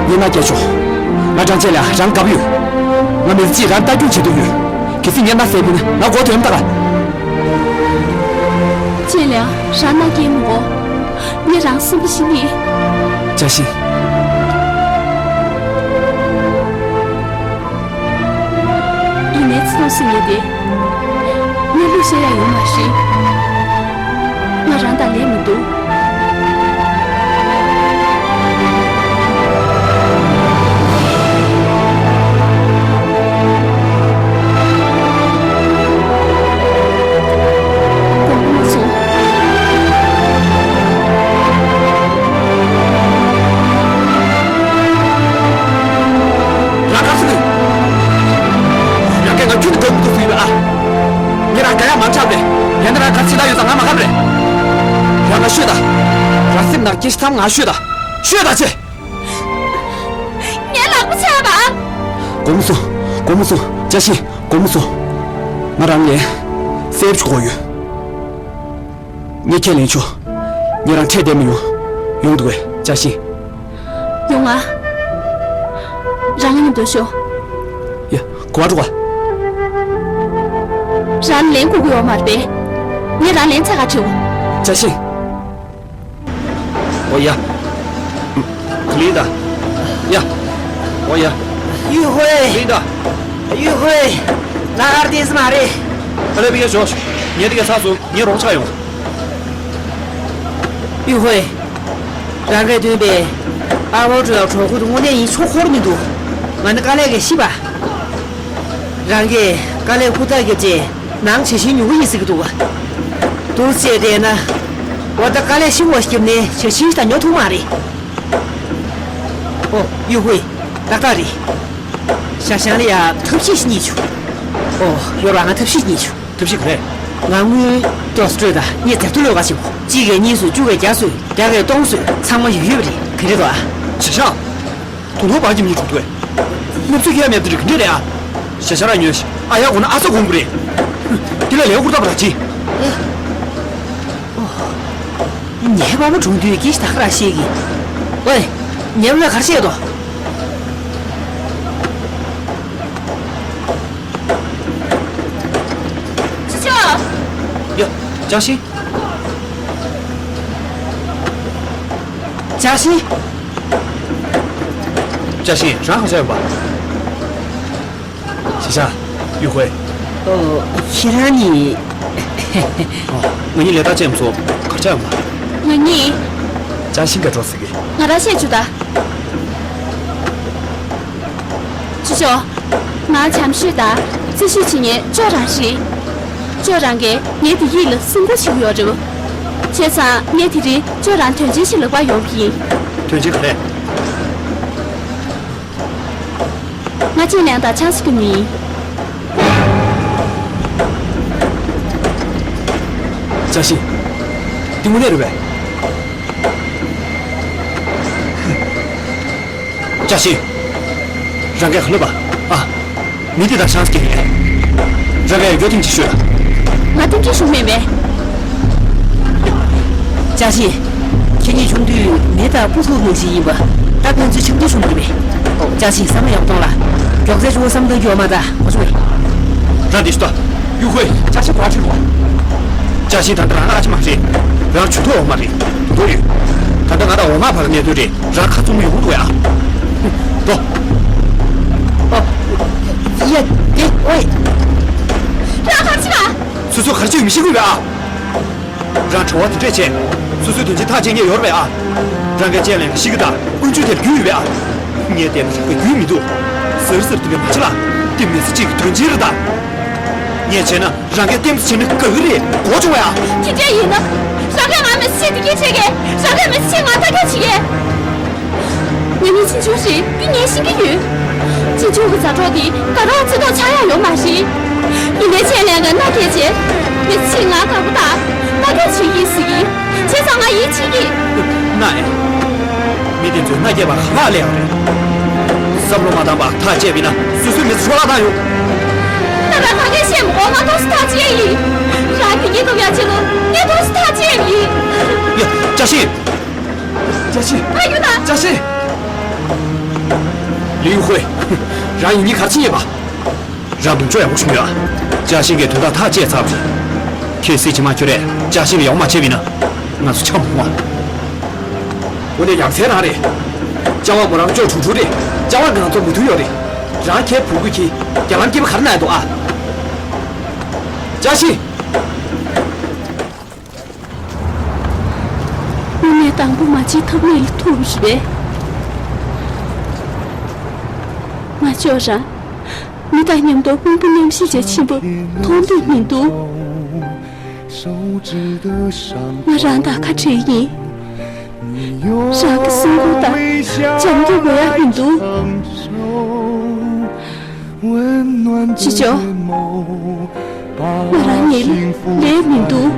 ངས་མནའ་བསྐྱལ་ཆོག་ང་རང་ཅེ་ལ་རང་དགའ་པོ་ཡོད། ང་མི་ཚེ་གཅིག་རང་ལྟ་སྐྱོང་བྱེད་འདོད་ཡོད། གལ་སྲིད་ངས་མནའ་ཟད་པ་ཡིན་ན་ང་མགོ་དོན་དག་ག་ཅེ་ལ་རང་མནའ་བསྐྱལ་མི་དགོས། ངས་རང་སེམས་པ་ཤི་ནི། ཅཱ་ཤིན། ཡིན་ནའི་ཚེ་ཐོག་སེ་ངས་དེ། ངས་ལུག་བཤད་ཡག་ཡོད་མ་རེད། ང་རང་དང་ལས་མི་འདུག་དགོངས་པ་མ་ཚོམ། རང་ག་ཚོད་ཡིན། རང་གིས་ང་ཁྱོན་ནས་དགའ་མི་འདུག་ཟེར་ཡོད་ཨ། ངས་རང་དགའ་ཡག་མ་ཆགས་པས། ཡང་ན་རང་ག་ཚོད་ལ་ཡོད་ཙང་ང་མ་གམ་རེད། རང་ང་ཤོད་ད། རང་སེམས་ནང་སྐྱེ་ཤི་ཐམ་ང་ཤོད་ད། ཤོད་ད་ཅེ། ངའི་ལག་པ་ཆག་པ། དགོངས་སོང་། དགོངས་སོང་། ཅཱ་ཤིན། དགོངས་སོང་། ང་རང་ལས་སེབ་ཆོག་གོ་ཡོད། ངས་ཁས་ལེན་ཆོག་ངས་རང་ཁྲལ་བསྡད་མི་ཡོང་། ཡོང་འདུག་གས་ཅཱ་ཤིན། ཡོང་ང་། རང་ང་མཉམ་དུ་ཤོག་ཡ། གོ་བ་འགྲོ་ག་རང་ལེན་དགོས་ཀྱི་ཡོད་མ་རེད་པས། ངས་རང་ལེན་ཚ་ག་བྲིའོ། ཅཱ་ཤིན། ཨོ་ཡ། ལིན་ད། ཡ། ཨོ་ཡ། ཡུས་ཧུའེ། ལིན་ད། ཡུས་ཧུའེ། ལ་གར་དེ་ཟི་མ་རེད། ཨ་ལེ་བི་ཡ་ཞོ། ངས་དེ་ག་ཚ་སོང་། ངས་རོགས་ཆག་ཡོང་། ཡུས་ཧུའེ། རང་གིས་འདོན་པའི་ཨ་བོ་ཀྲོའི་གྲོགས་པོ་དེ་དངོས་གནས་ཡིན་ཆོག་ཁོར་མི་འདུག་ང་ནི་དཀའ་ལས་ཀྱིས་ཤི་བ། རང་གིས་དཀའ་ལས་ཧུར་ཐག་བརྒྱབ་རྗེས་ནང་བྱ་ཤིང་ཉུང་ངུ་ཡིན་ཟེར་གྱི་འདུག་བ། འདུག་སེ་བསྡད་ན། འོ་ད་དཀའ་ལས་ཤི་བ་བརྒྱབ་ནས་བྱ་ཤིང་ཞིག་དང་ཉོ་ཐུབ་མ་རེད། ཨོ་ཡུས་ཧུའེ། ཏག་ཏག་རེད། ཞའོ་ཞང་ལ་ཡ་ཐབས་ཤེས་ཤིག་རྙེད་བྱུང་། ཨོ་ཡོད་ར། ང་ཐབས་ཤེས་རྙེད་བྱུང་། ཐབས་ཤེས་ག་རེ། ང་དངུལ་ཏོག་སྤྲོད་དང་། ངས་ཛ་ཐུ་ལོ་ག་ཞིག་གཅིག་གིས་གཉིས་བཟོས། བཅུ་གིས་བརྒྱ་བཟོས། བརྒྱ་གིས་སྟོང་བཟོས། ཚང་མ་ཡོད་ཡོད་པ་རེད། ག་རེ་རོ་ཨ། ཞའོ་ཞང་། དུང་ཐོག་བར་གྱི་མི་འགྲོ་འདུག་གས། གནས་ཚུལ་སྐྱེལ་མེད་དུ་རིགས་འདྲེ་རེད་ཨ། ཞའོ་ཞང་རང་ཉོན་ཞིག་ཨ་ཡ་གོ་ན་ཨ་ས་གོང་གི་རེད། དེ་ལ་ལས་ཧུར་ཐག་པ་ར་ཅི། ཉེས་པ་མ་གྲོངས་དུས་ཀྱི་ད་ག་ར་ཤེས་ཀྱི། ཨོའི། ཉེས་པ་ག་རེ་བཤད་དོ། ཅི་ཅོ། ཡ། ཅཱ་ཤིན། ཅཱ་ཤིན། ཅཱ་ཤིན། རང་ག་ཆ་ཡོད་པ། ཞའོ་ཞང་། ཡུས་ཧུའེ། ཨོ། ཁྱེད་རང་ནི། ཨོ། ང་གཉིས་ལས་ཀ་ཅན་ཚོ་གར་ཆགས་ཡོང་བ། ང་གཉིས། ཅཱ་ཤིན་ག་འགྲོ་ཟེར་གི། ང་རང་བཤད་བཅུག་ད། ཅོ་ཅོ། ང་བྱམས་ཤོས་དང་རྩེ་ཤོས་བྱེད་མཁན་ཅོ་རང་རེད། ཅོ་རང་གིས་ངའི་བདེ་སྐྱིད་ལ་སེམས་ཁུར་བྱེད་ཀྱི་ཡོད་རེད། བྱས་ཙང་ངས་དེ་རིང་ཅོ་རང་དོན་ཆེན་ཞིག་ལབ་པར་ཡོང་གི་ཡིན། དོན་ཆེན་ག་རེ། ང་ཅེ་ལན་དང་ཆང་ས་རྒྱུག་ནི་ཡིན། ཅཱ་ཤིན། འདི་དངོས་གནས་རེད་པས། ཅཱ་ཤིན། རང་གིས་ག་ལབ་པ། ཨ། མི་འདི་དང་ཆང་ས་རྒྱག་གི་ཡིན། རང་གིས་ཡང་སྐྱོ་ཐེངས་ཅིག་ཤོད་ད། ང་ཐེངས་ཅིག་ཤོད་མེད་པས། ཅཱ་ཤིན། ཁྱེད་གཉིས་ཆུང་དུས་མེ་དང་སྤུ་ཐུག་ནང་བཞིན་ཡིན་པ། ད་ཕན་ཚུན་འཆམ་མཐུན་བྱུང་གི་རེད། ཨོ། ཅཱ་ཤིན། བསམ་བློ་ཡག་པོ་གཏོང་ལ། མགྱོགས་ཚད་ཆུང་བསམ་གཏོང་རྒྱུ་ཡོད་མ་རེད། གོ་བྱུང་ངས། རང་འདི་ཤོད་ད། ཡུས་ཧུའེ། ཅཱ་ཤིན་གོ་བ་ཁྲིད་རོགས། ཅཱ་ཤིན། ད་ལྟ་རང་ཨ་ཅེ་མ་རེད། རང་ཇུས་གཏོགས་འོག་མ་རེད། འདོད་ཡོད། ད་ལྟ་ང་དང་འོག་མ་བར་གྱི་གནད་དོན་རེད། རང་ཁ་བཙུམ་ཡོང་འདུག་ཡ། འགྲོ། ཨོ། ཡ། དེ། ཨོའི། རང་ཁ་ཕྱི་ལ། སོ་སོ་ག་རེ་བྱེད་ཡོད་མི་ཤེས་ཀྱི་ཡོད་པས་ཨ། རང་བྲེལ་བ་དེ་འདྲས་བྱས། སོ་སོའི་དོན་ཆེན་ཐག་བཅད་མཁན་ཡོད་རེད་པས་ཨ། རང་གིས་ཅེ་ལན་གྱི་ཤི་གི་དང་ཀུན་སྤྱོད་དེར་རྒྱུས་ཡོད་པས་ཨ། ངས་བལྟས་ན་རིག་པའི་རྒྱུས་མི་འདུག་ཟེར་ཟེར་དེ་འདྲས་མ་བྱེད་ལ། དེ་མི་ཚེ་གཅིག་གི་དོན་ཆེན་རེད་ད། ངས་བྱས་ན་རང་གིས་ལྟད་མོ་བྱེད་ན་དགའ་གི་རེད། གོ་བྱུང་བས་ཨ། དེ་འདྲས་ཡིན་ན། རང་གིས་ང་མི་ཚེ་བདེ་སྐྱིད་བྱེད་གས། རང་གིས་མི་ཚེ་ང་ཐག་ཆོད་བྱེད་གས། ང་གཉིས་ཆུང་ཆུང་རེད། འདི་ངས་ཤེས་ཀྱི་ཡོད། ཅི་ཅུང་གི་མཛའ་གྲོགས་འདི་དགའ་རོགས་བརྩི་མདོག་ཆགས་ཡག་ཡོད་མ་རེད། ཡིན་ནའི་ཅེ་ལན་གྱིས་མནའ་སྐྱེལ་བྱས། མི་ཚེ་ང་དགའ་པོ་དང་མནའ་སྐྱེལ་བྱེད་ཀྱིས་ཟེར་གྱིས། བྱས་ཙང་ང་ཡིད་ཆེས་ཀྱིས། མནའ་ཨེ། མི་དེ་ཚོས་མནའ་སྐྱེལ་བར་ཧ་ལས་ཡག་རེད། བསམ་བློ་མ་བཏང་བར་ཐག་བཅད་པ་ཡིན་ན་སོ་སོའི་མི་ཚེ་འཕྲོ་བརླག་བཏང་ཡོང་། ད་ལྟ་གང་གས་བཤད་མི་དགོས། ང་ཏོག་ཙམ་ཐག་བཅད་ཡིན། རང་གི་སྙིང་སྟོབས་ཡར་བྱེད་ལོ། ངས་ཏོག་ཙམ་ཐག་བཅད་ཡིན། ཡ། ཅཱ་ཤིན། ཅཱ་ཤིན། ཕ་ཡུལ་ན། ཅཱ་ཤིན། ལིའུ་ཧུའེ། རང་ཡིན་མིན་ག་རེ་བྱེད་ཡིན་པ། རང་དོན་ཅོ་ཡག་པོ་བྱུང་ཡོད་ཨ། ཅཱ་ཤིན་གྱིས་དོན་དག་ཐག་བཅད་ཚར་བ་རེད། ཁྱེད་སྲིད་ཇི་མ་ཁྱོད་རེད། ཅཱ་ཤིན་ལ་ཡག་པོ་མ་བྱས་པ་ཡིན་ན། ང་ཚོ་ཆམ་ཕུང་བ། འོ་ནས་ཡ་མཚན་རང་རེད། ཅཱ་ཝང་མོ་རང་ཅོ་ཁྲུང་ཁྲུང་རེད། ཅཱ་ཝང་གིས་ང་ཚོ་མོས་མཐུན་ཡོད་རེད། རང་ཁྱེད་བུ་གུ་ཁྱེད་རྒྱ་ལམ་སྐྱིད་པོ་ག་རེ་ན་ཡ་འདུག་ཨ། ཅཱ་ཤིན། དངོས་གནས་དང་པོ་མ་བྱེད་ཐབས་མེད་ལ་ཐུག་པ་རེད་པས། ང་ཅོ་རང་མི་དང་མཉམ་དུ་དབུལ་པོ་རྣམ་ཤེས་ཅན་ཆེན་པོ་མཐོང་འདོད་མི་འདུག། ང་རང་དང་ཁ་བྲལ་ཡིན། རང་གི་སེམས་ཁུར་དང་བྱམས་སྐྱོང་དགོས་ཡག་མི་འདུག། ཅི་ཅོ། ང་རང་ཉིད་ལ་ལས་མི་འདུག།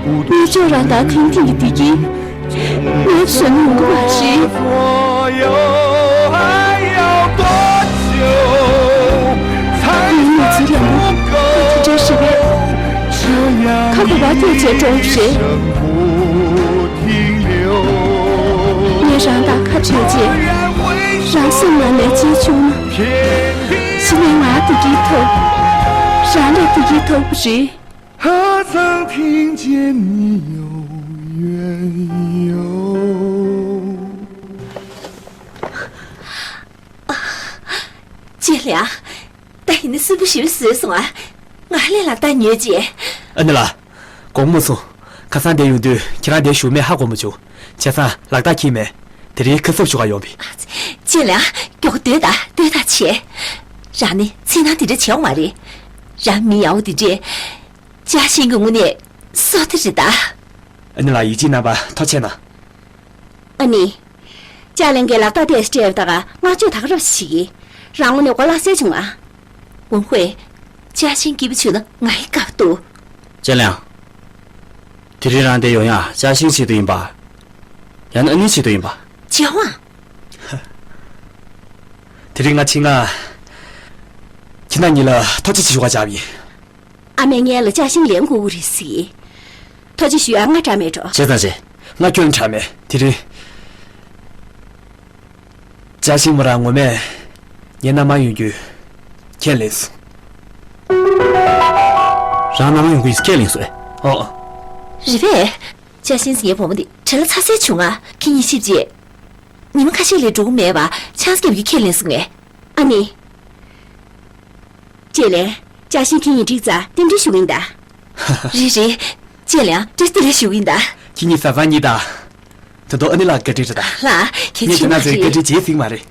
ངས་ཅོ་རང་དང་ཐེངས་ཐེངས་ཀྱི་བདེ་སྐྱིད་ངས་བཟོ་མྱོང་གི་མ་རེད། ངའི་མི་ཚེ་ལ་ནི་དེ་འདྲ་ཞིག་རེད། ཁ་གོ་བ་བལྟས་བྱས་འགྲོ་བ་རེད། ངས་རང་དང་ཁ་བྲལ་རྗེས་རང་སེམས་ནང་ནས་བརྗེད་བྱུང་ན། གཞི་ནས་ང་བདེ་སྐྱིད་ཐོབ། རང་ལས་བདེ་སྐྱིད་ཐོབ་པ་རེད། 何曾听见你有怨尤？ ཅེ་ལིའང་། ད་ཡིན་ནི་སུན་པོ་ཞེ་པོ་བཟོས་སོང་ཨ། ང་ལས་ལག་རྟགས་ཉོས་རྗེས། ཨ་ནེ་ལགས། དགོངས་མ་ཚོམས། ཁ་སང་འདིར་ཡོང་དུས་ཁྱེད་རང་འདིར་བཞུགས་མེད་ཧ་གོ་མ་བྱུང་། བྱས་ཙང་ལག་རྟགས་ཁྱེར་མེད། དེ་རིང་ཁ་གསབ་ཞུ་ག་ཡོང་བ་ཡིན། ཅེ་ལིའང་། མགྱོགས་སྡོད་དང་། ལྟོས་དང་བྱས། རང་ནི་འཚེར་སྣང་དེ་འདྲ་བྱེད་ཡོང་མ་རེད། རང་མི་ཡག་པོ་དེ་འདྲས། ཅཱ་ཤིན་གྱི་དངོས་གནས་བསོད་བདེ་རེད་ད། ཨ་ནེ་ལགས། ཡིད་ཆེས་གནང་བར་ཐུགས་རྗེ་གནང་། ཨ་ནེ། ཅཱ་ལིན་གྱིས་ལག་རྟགས་དེ་སྤྲད་ཡོད་པ་དག་ང་ཅོ་ད་ག་རབ་ཞིག་གིས། རང་ངོ་ནས་གོ་ལག་སེལ་བྱུང་ཨ། ཝུན་ཧུའེ། ཅཱ་ཤིན་སྐྱིད་པོ་བྱུང་ན་ང་ཡི་དགའ་པོ་འདུག། ཅཱ་ལིན། དེ་རིང་རང་འདིར་ཡོང་ཡག་ཅཱ་ཤིན་ཆེད་དུ་ཡིན་པ། ཡང་ན་ཨ་ནེ་ཆེད་དུ་ཡིན་པ། ཅཱ་ཝང་། དེ་རིང་ང་ཆེད་མངགས། ཁྱེད་རྣམ་གཉིས་ལ་ཐུགས་རྗེ་ཆེ་ཞུ་བར་བཅར་བ་ཡིན། ཨ་མས་ངའི་ལ་ཅཱ་ཤིན་ལེན་དགོས་ཀྱི་རེད་ཟེར། ཐུགས་རྗེ་ཆེ་ཞུ་ཡག་ང་དྲག་མེད་འགྲོ། བྱས་ཙང་བྱས། ང་ཁྱོད་ལ་དྲག་མེད། དེ་རིང་། ཅཱ་ཤིན་མོ་རང་ངོ་མས་ངའི་མནའ་མར་ཡོང་རྒྱུ་ཁས་ལེན་སོང་། རང་མནའ་མར་ཡོང་གི་ཡིན་ཁས་ལེན་སོང་ཨེ། ཨོ། རེད་པས། ཅཱ་ཤིན་ཟེར་བའི་བུ་མོ་འདི་བྲེལ་བ་ཚ་ཚ་བྱུང་ང་། ཁྱེད་གཉིས་གཤིབས་རྗེས། ཉི་མ་ཁ་ཤས་ལས་འགྲོ་གི་མེད་པ་ཆང་ས་བརྒྱབ་ཀྱིས་ཁས་ལེན་སོང་ངས། ཨ་ནེ། ཅེ་ལིན། ཅཱ་ཤིན་ཁྱེད་གཉིས་འགྲིག་ཙང་རྟེན་འབྲེལ་ཞུ་གི་ཡིན་ད། རེད་རེད། ཅེ་ལིན། བཀྲ་ཤིས་བདེ་ལེགས་ཞུ་གི་ཡིན་ད། ཁྱེད་གཉིས་བཟའ་ཚང་གཉིས་དང་། ད་དུང་ཨ་ནེ་ལགས་བཀའ་དྲིན་རེད་ད། ལགས། གལ་ཆེ་མ་རེད། ངས་དེ་ན་ཚོའི་བཀའ་དྲིན་བརྗེད་སྲིད་མ་རེད།